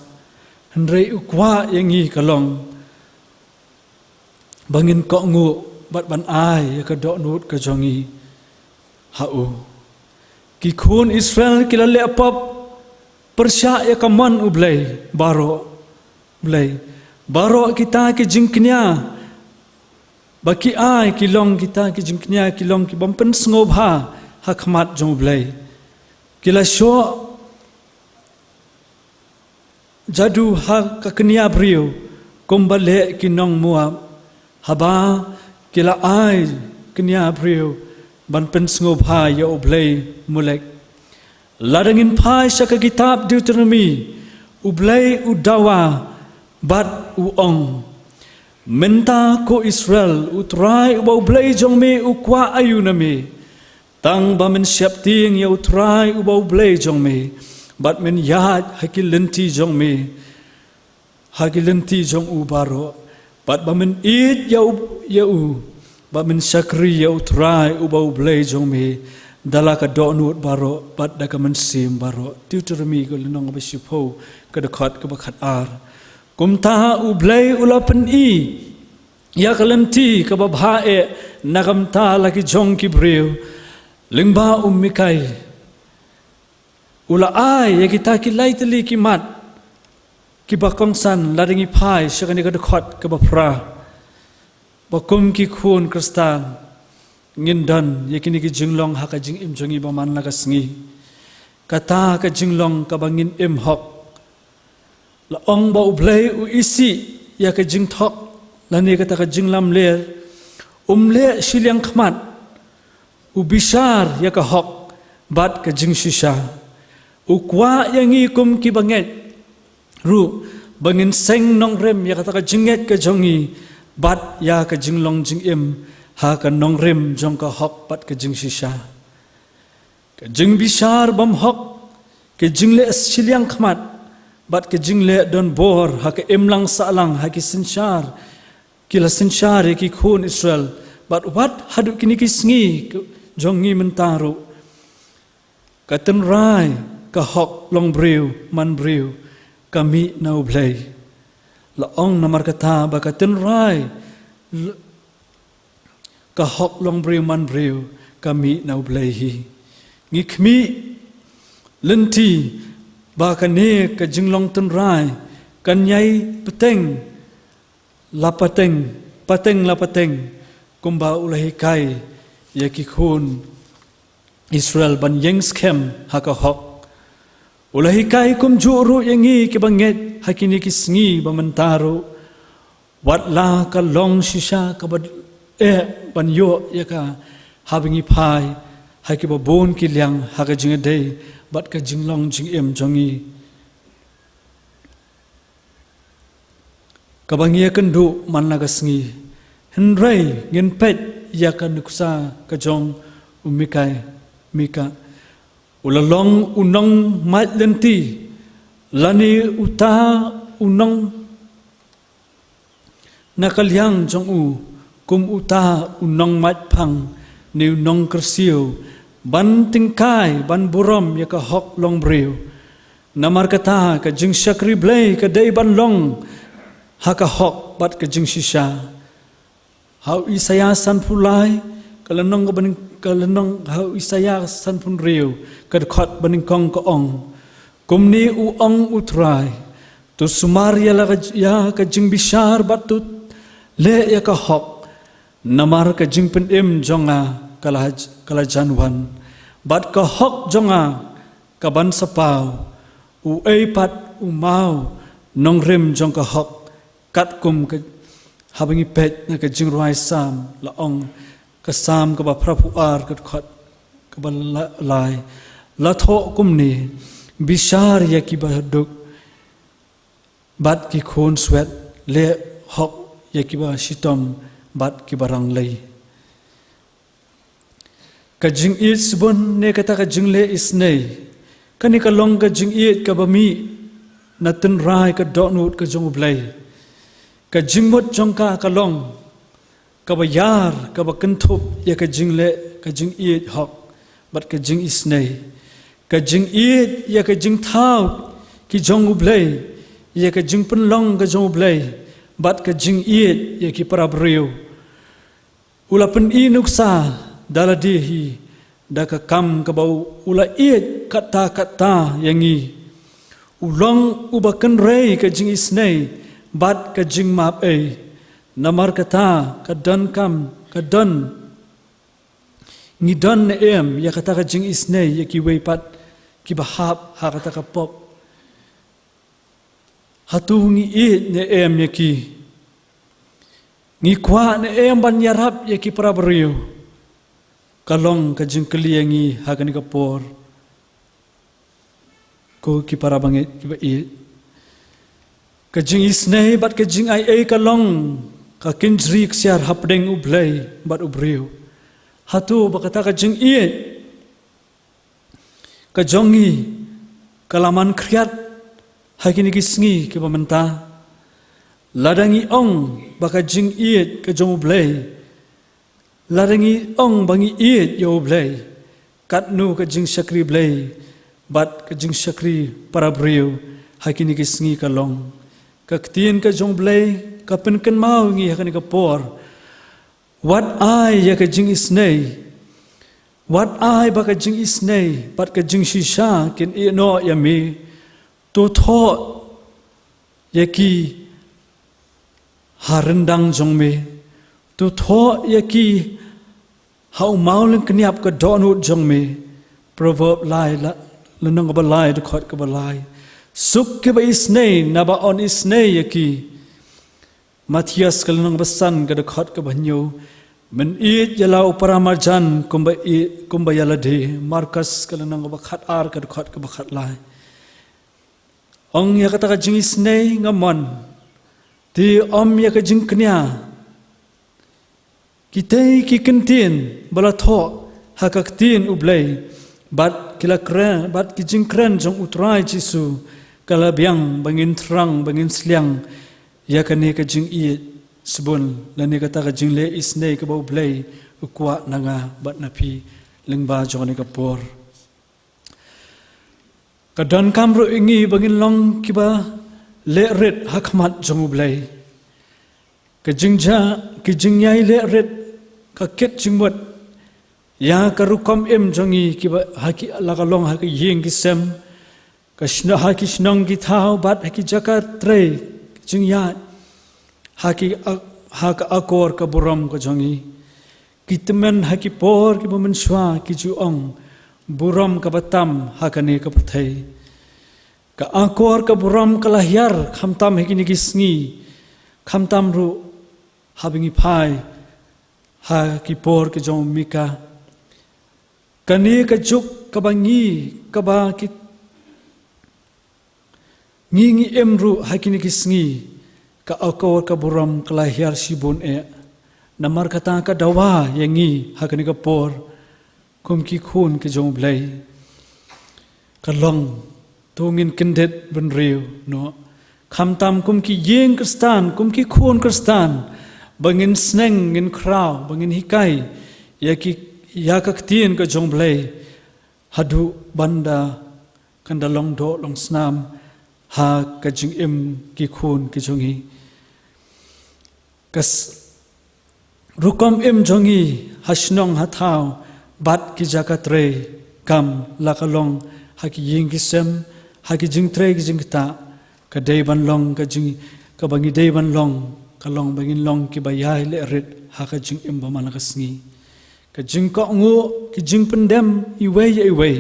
Hynrei u kwah ïa ngi ka long ba ngin kohnguh bad ban ai ïa ka dohnud ka jong ngi ha u. Ki khun Israel ki la leh pop pyrshah ïa ka mon U Blei baroh. Blei, baroh kita ki jingkñia ba ki ai ki long kita ki jingkñia ki long ki bym pynsngewbha ha khmat jong U Blei. Ki la shoh jadu ha ka kñia briew kumba leh ki nong Moab, haba ki la ai kñia briew ban pynsngewbha ïa u blei Molek. Lada ngin phai sha ka kitab Deuteronomi, U Blei u dawa bad u ong: Mynta, ko Israel, U Trai uba U Blei jong me u kwah aïu na me, tang ba men sheptieng ïa U Trai uba U Blei jong me, bad men ïaid ha ki lynti jong me, ha ki lynti jong u baroh, bad ba men ïeit ïa u, ïa u, bad men shakri ïa U Trai uba U Blei jong me da la ka dohnud baroh bad da ka mynsiem baroh. Deuteronomi ka lynnong ba shiphew, ka dkhot kaba khatar. Kumta U Blei u la pyni ïa ka lynti kaba bha eh na ka bynta la ki jong ki briew lyngba u Mikai. U la ai ïa kita ki lai tylli ki mat kiba kongsan lada ngi phai sha kane ka dkhot kaba phra, ba kum ki khun Khristan ngin don ïa kine ki jinglong ha ka jingim jong ngi ba man la ka sngi. Kata ka jinglong kaba ngin im hok. La ong ba U Blei u isih ïa ka jingthok lane kata ka jinglamler. Um leh shiliang khmat. U bishar ïa ka hok bad ka jingshisha. U kwah ïa ngi kum ki bangeit ruh ba ngin seng nongrim ïa kata ka jingngeit ka jong ngi bad ïa ka jinglong jingim ha ka nongrim jong ka hok bad ka jingshisha. Ka jingbishar bymhok, ka jingleh shiliang khmat bad ka jingleh donbor ha ka imlang sahlang ha ki synshar, ki la synshar ïa ki khun Israel, bad wat haduh kine ki sngi jong ngi mynta ruh. Ka tynrai ka hok longbriew manbriew ka mih na U Blei. La ong namar kata ba ka tynrai l-, ka hok longbriew manbriew ka mih na U Blei hi. Ngi khmih lynti ba kane ka jinglong tynrai kan ïai pateng la pateng, pateng la pateng, kumba u la hikai ïa ki khun Israel ban ïeng skhem ha ka hok. U la hikai kumjuh ruh ïa ngi ki bangeit ha kine ki sngi ba mynta ruh. Wat la ka long shisha kaba eh ban ïoh ïa ka haba ngi phai ha kiba bun ki liang ha ka jingïadei bad ka jinglong jingim jong ngi. Kaba ngi ïakynduh man la ka sngi. Hynrei ngin peit ïa ka nuksa ka jong u Mikai, Mika. U la long u nongmait lynti, lane uta u nong na ka liang jong u, kum uta u nongmait phang ne u nongkyrsiew ban tyngkai ban burom ïa ka hok long briew. Namar kata ka jingshakri Blei ka dei ban long ha ka hok bad ka jingshisha. Ha u Isaïah sanphew lai ka lynnong ka banyng-, ka lynnong, ha u Isaïah sanphew hynriew ka dkhot banyngkong ka ong, kumne u ong U Trai, to sumar ïa la ka, ïa ka jingbishar bad to leh ïa ka hok. Namar ka jingpynim jong nga ka la, ka la jan wan, bad ka hok jong nga ka ban sa paw. U ei pat u maw nongrim jong ka hok, katkum ka, haba ngi peit na ka jingrwai Salm, la ong ka Salm kaba phra phew ar ka dkhot kaba la-, lai, la thoh kumne, bishar ïa kiba duk bad ki khun swet, leh hok ïa kiba shitom bad kiba ranglei. Ka jingïeit shibun ne kata ka jingleh isynei, kane ka long ka jingïeit kaba mih na tynrai ka dohnud ka jong U Blei. Ka jingmut jong ka ka long kaba ïar, kaba kynthup ïa ka jingleh, ka jingïeit hok bad ka jingisynei. Ka jingïeit ïa ka jingthaw ki jong U Blei, ïa ka jingpynlong ka jong U Blei, bad ka jingïeit ïa ki para briew. U la pyni nuksa da lade hi da ka kam kaba u la ïeit katta katta ïa ngi. U long uba kynrei ka jingisynei bad ka jingmap ei. Namar kata ka donkam, ka don, ngi don ne em ïa kata ka jingisynei ïa kiwei pat kiba hap ha kata ka pop? Hato ngi ïeit ne em ïa ki? Ngi kwah ne em ban ïarap ïa ki para briew? Ka long ka jingkylli ïa ngi ha kane ka por, ko ki para bangeit kiba ïeit. Ka jingisynei bad ka jingaiei ka long ka kynjri ksiar hapdeng U Blei bad u briew. Hato ba kata ka jingïeit ka jong ngi ka la man khriat ha kine ki sngi kiba mynta? Lada ngi ong ba ka jingïeit ka jong U Blei, lada ngi ong ba ngi ïeit ïa U Blei, katno ka jingshakri Blei bad ka jingshakri para briew ha kine ki sngi ka long? Ka ktien ka jong U Blei ka pynkynmaw ïa ngi ha kane ka por, wat ai ïa ka jingisynei, wat ai ba ka jingisynei bad ka jingshisha kin ïehnoh ïa me. To thoh ïa ki ha ryndang jong me, to thoh ïa ki ha u maw lyngkniap ka dohnud jong me. Proverb lai, la, lynnong kaba lai, dkhot kaba lai. Suk kiba isynei naba yn isynei ïa ki. Mathaios ka lynnong ba san ka dkhot kaba hynñiew, men ïeit ïa la u para marjan kumba ïeit, kumba ïa lade. Markos ka lynnong ba khatar ka dkhot kaba khatlai. Ong ïa kata ka jingisynei nga mon, te ym ïa ka jingkñia. Kitei ki kyntien ba la thoh ha ka ktien U Blei, bad ki la kren, bad ki jingkren jong U Trai Jisu, ka la biang ba ngin thrang, ba ngin sliang ïa kane ka jingïeit shibun, lane kata ka jingleh isynei kaba U Blei u kwah na nga bad na phi lyngba jong kane ka por. Ka donkam ruh ïa ngi ba ngin long kiba leh rit ha khmat jong U Blei. Ka jingjia, ka jingïai leh rit ka kit jingmut ïa ka rukom im jong ngi kiba ha ki, la ka long ha ki ïing ki sem, ka shno-, ha ki shnong ki thaw bad ha ki jaka trei, ka jingïaid ha ki a-, ha ka akor ka burom ka jong ngi. Ki tymmen ha ki por kiba mynshuwa ki ju ong, burom kaba tam ha kane ka pyrthei. Ka akor ka burom ka la hiar, khamtam ha kine ki sngi, khamtam ruh haba ngi phai ha ki por ki jong u Mika. Kane ka juk kaba ngi, kaba ki, ngi, ngi im ruh ha kine ki sngi, ka akor ka burom ka la hiar shibun eh. Namar kata ka dawa ïa ngi ha kane ka por, kum ki khun ki jong U Blei, ka long, to ngin kyndit bynriew noh. Khamtam kum ki ïing Khristan, kum ki khun Khristan, ba ngin sneng, ngin khraw, ba ngin hikai ïa ki, ïa ka ktien ka jong Blei haduh ban da kan da long doh long snam ha ka jingim ki khun ki jong ngi. Ka s- rukom im jong ngi ha shnong ha thaw bad ki jaka trei kam, la ka long ha ki ïing ki sem, ha ki jingtrei ki jingktah, ka dei ban long ka jing, kaba ngi dei ban long ka long ba ngin long kiba ïai leh rit ha ka jingim ba man la ka sngi. Ka jingkohnguh, ki jingpyndem iwei ïa iwei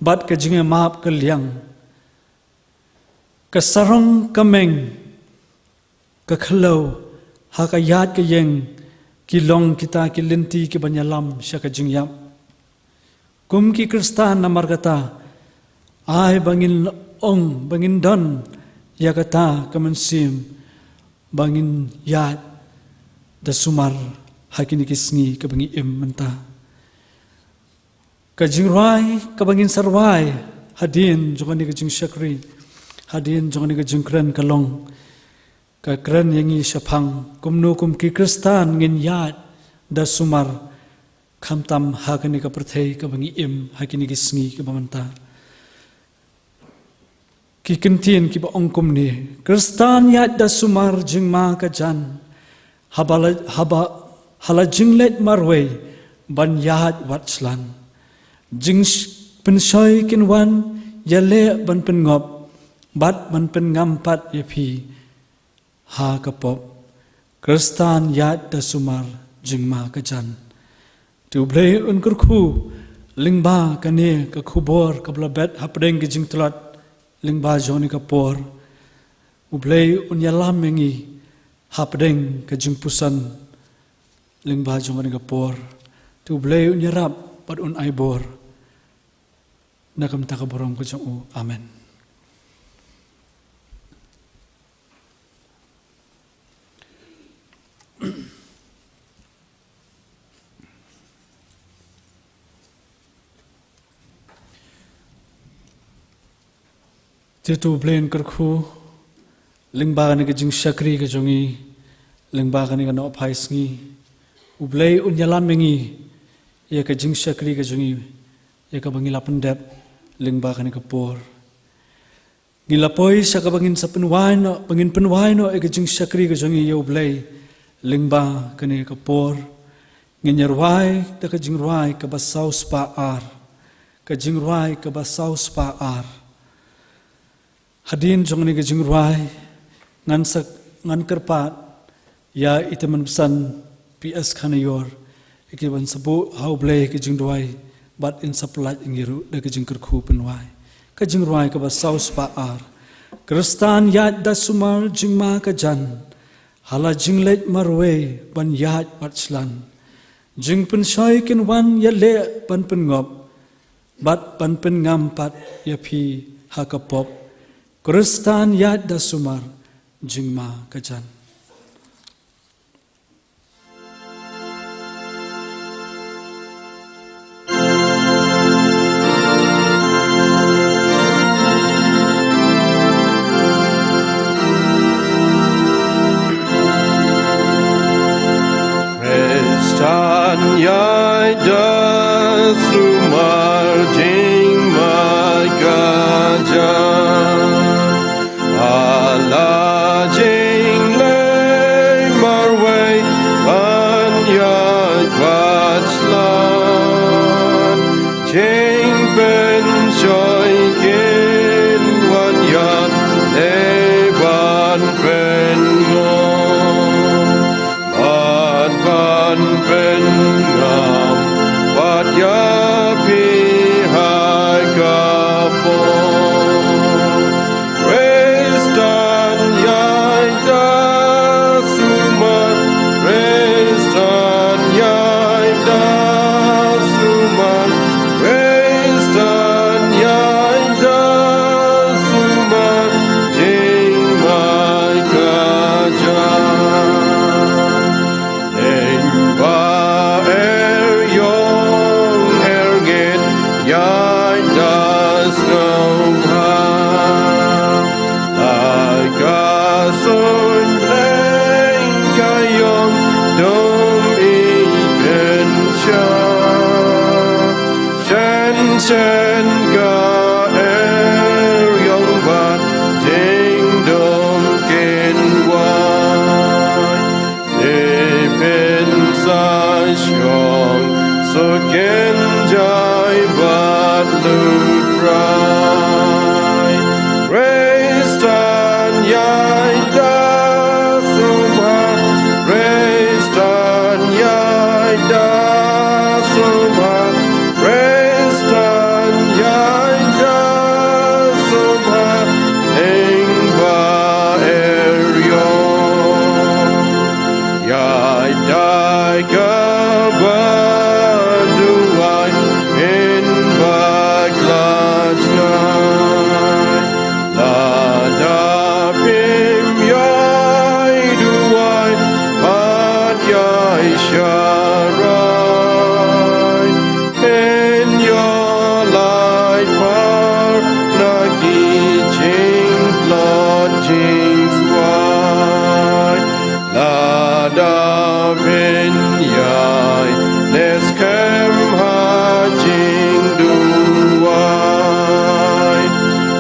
bad ka jingïamap ka liang. Ka sarong ka meng, ka khlaw, ha ka ïaid ka ïeng, ki long kita ki lynti kiban ïalam sha ka jingïap. Kum ki Khristan namar kata, ai ba ngin ong, ba ngin don ïa kata ka mynsiem ba ngin ïaid da sumar ha kine ki sngi kaba ngi im mynta. Ka jingrwai kaba ngin sa rwai hadien jong kane ka jingshakri, hadien jong kane ka jingkren ka long, ka kren ïa ngi shaphang kumno kum ki Khristan ngin ïaid da sumar, khamtam ha kane ka pyrthei kaba ngi im ha kine ki sngi kiba mynta. Ki kyntien kiba ong kumne: Khristan ïaid da sumar jingma ka jan, haba la, haba, ha la jingleit marwei ban ïaid wat shlan. Jing sh-, pynshoi kin wan ïaleh ban pynngop bad ban pynngam pat ïa phi ha ka pop. Khristan ïaid da sumar jingma ka jan. Te U Blei un kyrkhu lyngba kane ka khubor kaba la bet hapdeng ki jingtlot lyngba jong kane ka por. U Blei un ïalam ïa ngi hapdeng ka jingpuson lyngba jong kane ka por. Te U Blei un ïarap bad un ai bor na ka bynta ka burom ka jong u. Amen. Te to U Blei un kyrkhu lyngba kane ka jingshakri ka jong ngi, lyngba kane ka nongphai sngi. U Blei un ïalam ïa ngi ïa ka jingshakri ka jong ngi, ïa kaba ngi la pyndep lyngba kane ka por. Ngi la poi sha kaba ngin sa pynwai noh, ba ngin pynwai noh ïa ka jingshakri ka jong ngi ïa U Blei lyngba kane ka por. Ngin ïa rwai da ka jingrwai kaba saw spah ar. Ka jingrwai kaba saw spah ar. Hadien jong kane ka jingrwai, ngan sa, ngan kyrpad ïa i Tymmen Basan P S Khanaior, ïa ki ban sa buh ha U Blei ka jingduwai, bad in sa pyllait ïa ngi ruh da ka jingkyrkhu pynwai. Ka jingrwai kaba saw spah ar. Khristan ïaid da sumar jingma ka jan, ha la jingleit marwei ban ïaid wat shlan. Jingpynshoi kin wan ïaleh ban pynngop, bad ban pynngam pat ïa phi ha ka pop. Khristan ïaid da sumar jingma ka jan. Khristan ïaid da sumar jingma ka jan. Ha la jingleit Ken ka eriong bad jingdum kin wai. Te pynsa shong, so ken jai bad lutrai. Restan yai da sumha, restan yai da sumha, restan yai da sumha, ing ba eriong. Yai dai ka ba duwai, in ba khlad ngai. Lada phim yai duwai, bad yai sharai. Pyn ïoh lai par na ki jingtlot jingswai. Lada pyn ïai leh skhem ha jingduwai.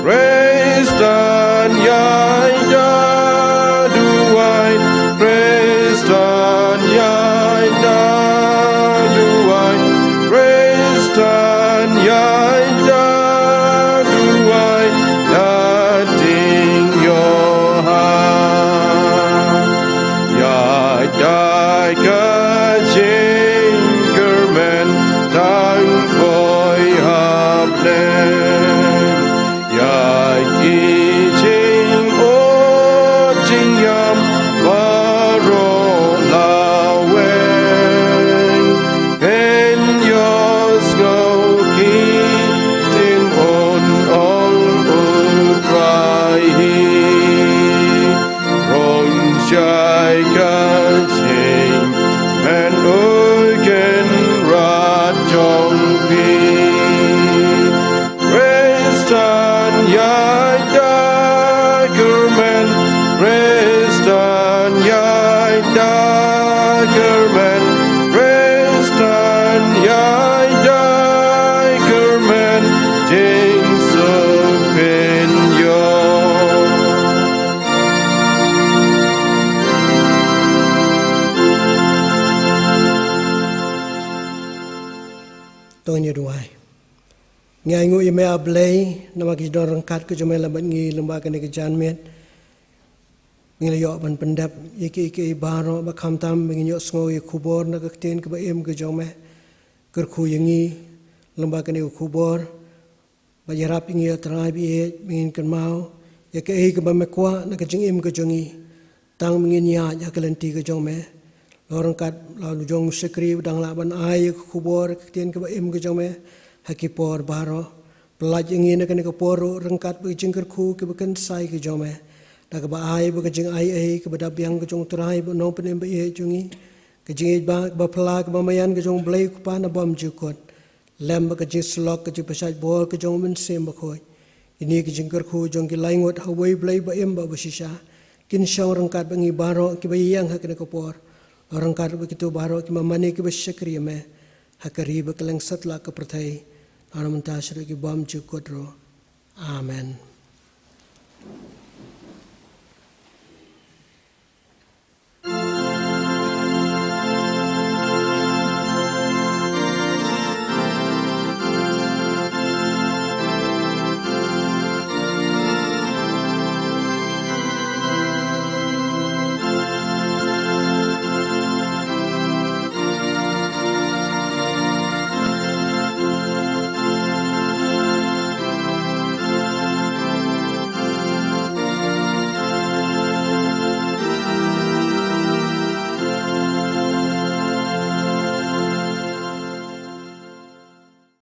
Restan ïai da duwai, restan ïai da duwai, restan ïai da duwai, da ting ïoh ha. Ïai dai ka jingkyrmen tang poi hapdeng. Ïa ki jingud jingïap baroh la weng. Pynïohsngew ki ktien un ong U Trai hi. Rong shai ka jingmyntoi kynrad jong phi. Restan ïai da kyrmen, restan ïai da kyrmen, restan ïai da kyrmen, jingsuk pynïoh. To ngin ïa duwai. Ngi ainguh ïa me, A Blei, namar ki jingdon ryngkat ka jong me lem bad ngi lyngba kane ka janmiet. Ngi la ïoh ban pyndep ïa kiei kiei baroh, ba khamtam ba ngin ïohsngew ïa ka khubor na ka ktien kaba im ka jong me. Kyrkhu ïa ngi lyngba kane ka khubor. Bad ïarap ïa ngi, A Trai ba ïeit, ba ngin kynmaw ïa kaei kaba me kwah na ka jingim ka jong ngi, tang ba ngin ïaid ha ka lynti ka jong me. Lor ryngkat la u jong u shakri ba dang lah ban ai ïa ka khubor, ka ktien kaba im ka jong me ha ki por baroh. Pyllait ïa ngi na kane ka por ruh ryngkat bad ka jingkyrkhu kaba kynsai ka jong me, da kaba ai ba ka jingaiei kaba da biang ka jong U Trai bad U Nongpynim ba ïeit jong ngi, ka jingïeit ba, kaba phylla, kaba maïan ka jong U Blei U Kpa na bymjukut, lem bad ka jingsyllok, ka jingpynshait bor ka jong U Mynsiem Bakhuid. Kine ki jingkyrkhu jong ki lai ngut ha uwei U Blei ba im bad ba shisha kin shong ryngkat bad ngi baroh kiba ïeng ha kane ka por. Lor ryngkat bad kito baroh kiba mane, kiba shakri ïa me ha ka ri bad kylleng satlak ka pyrthei, na mynta shaduh ki bymjukut ruh. Amen.